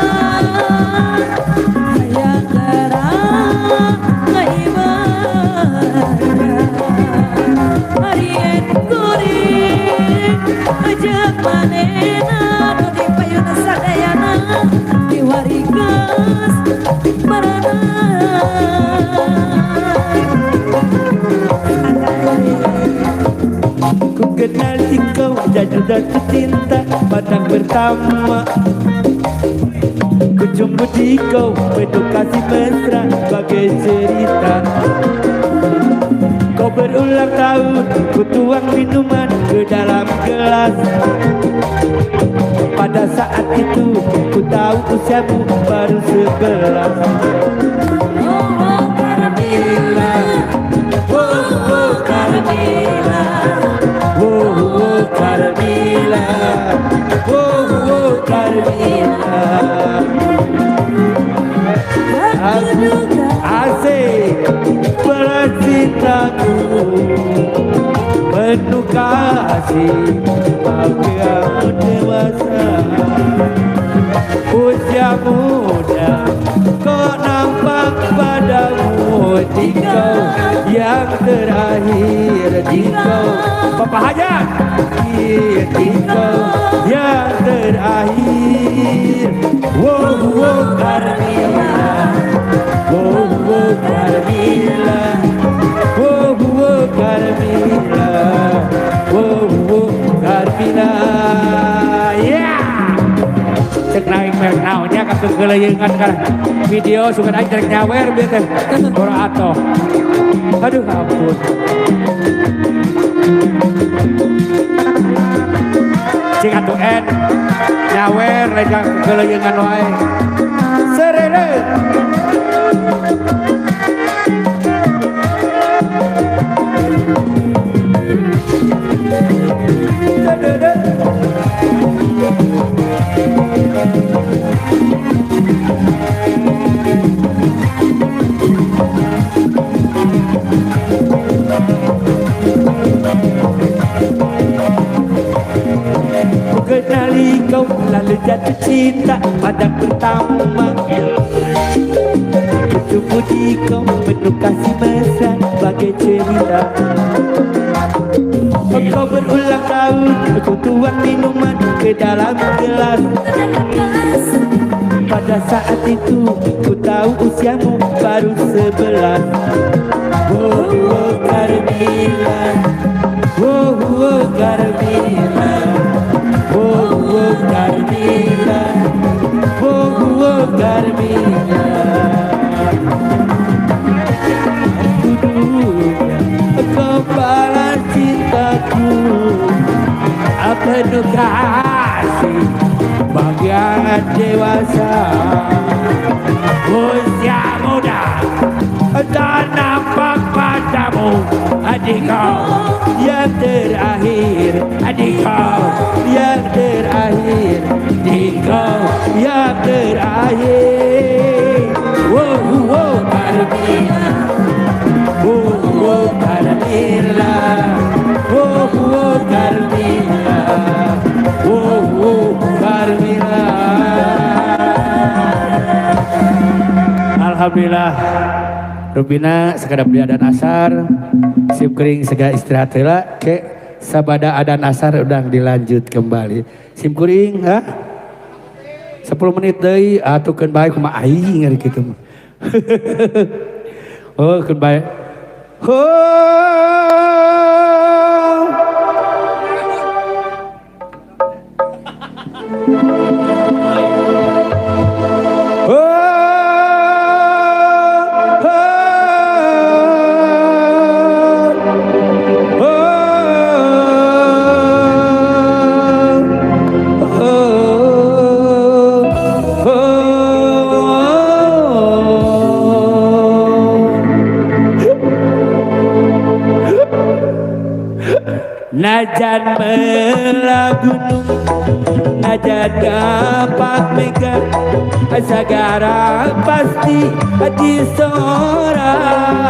hayang gerak ngaibadah Arien kuring ajak manehna nu di payuna sadayana diwarigas marana. Ku kenal kau jatuh jatuh cinta pada pertama. Ku jumpa di kau penuh kasih mesra bagai cerita. Kau berulang tahun, ku tuang minuman ke dalam gelas. Pada saat itu ku tahu usiamu baru 11. Oh, oh Carmila, oh, oh Carmila, Oh, oh Carmila, oh, oh Carmila. aku duga Asik belas cintaku penuh kasih kamu dewasa usia muda kok nampak padamu di kau yang terakhir di kau Bapak Hajat di kau yang terakhir. Wow wow Carmila, wow wow Carmila, wow wow Carmila, wow wow Carmila. Yeah. Cek naik merek naonnya kakekeleungan kan video sugan aing rek nyawer bieu teh ora atoh. Aduh ampun. Cik atuh en nyawer rek kakekeleungan wae. Serere. Ku kenali kau lalu jatuh cinta pada pertama. Ku puji kau penuh kasih mesra bagai cerita. Kau berulang tahun, ku tuang minuman ke dalam gelas. Pada saat itu ku tahu usiamu baru 11. Oh, oh Karmila, oh, oh Karmila, oh, oh Karmila, oh, oh Karmila. Kuduga kau balas cintaku, penuh kasih bagian dewasa. Usia muda tak nampak padamu, adik kau yang terakhir, adik kau yang terakhir, adik kau yang terakhir. Wow, wow, Karmila, wow, wow, Karmila, wow, wow, Karmila, wow, wow, Karmila. Alhamdulillah, Rubina sekadar beli adan asar, sim kuring segera istirahat heula ke sabada adan asar udah dilanjut kembali. Sim kuring, ha? 10 menit deui atuh keun bae kumaha aing ari kitu mah. Oh, keun bae. Oh. Najan melah gunung, najan dapat mega, sagara pasti disorang.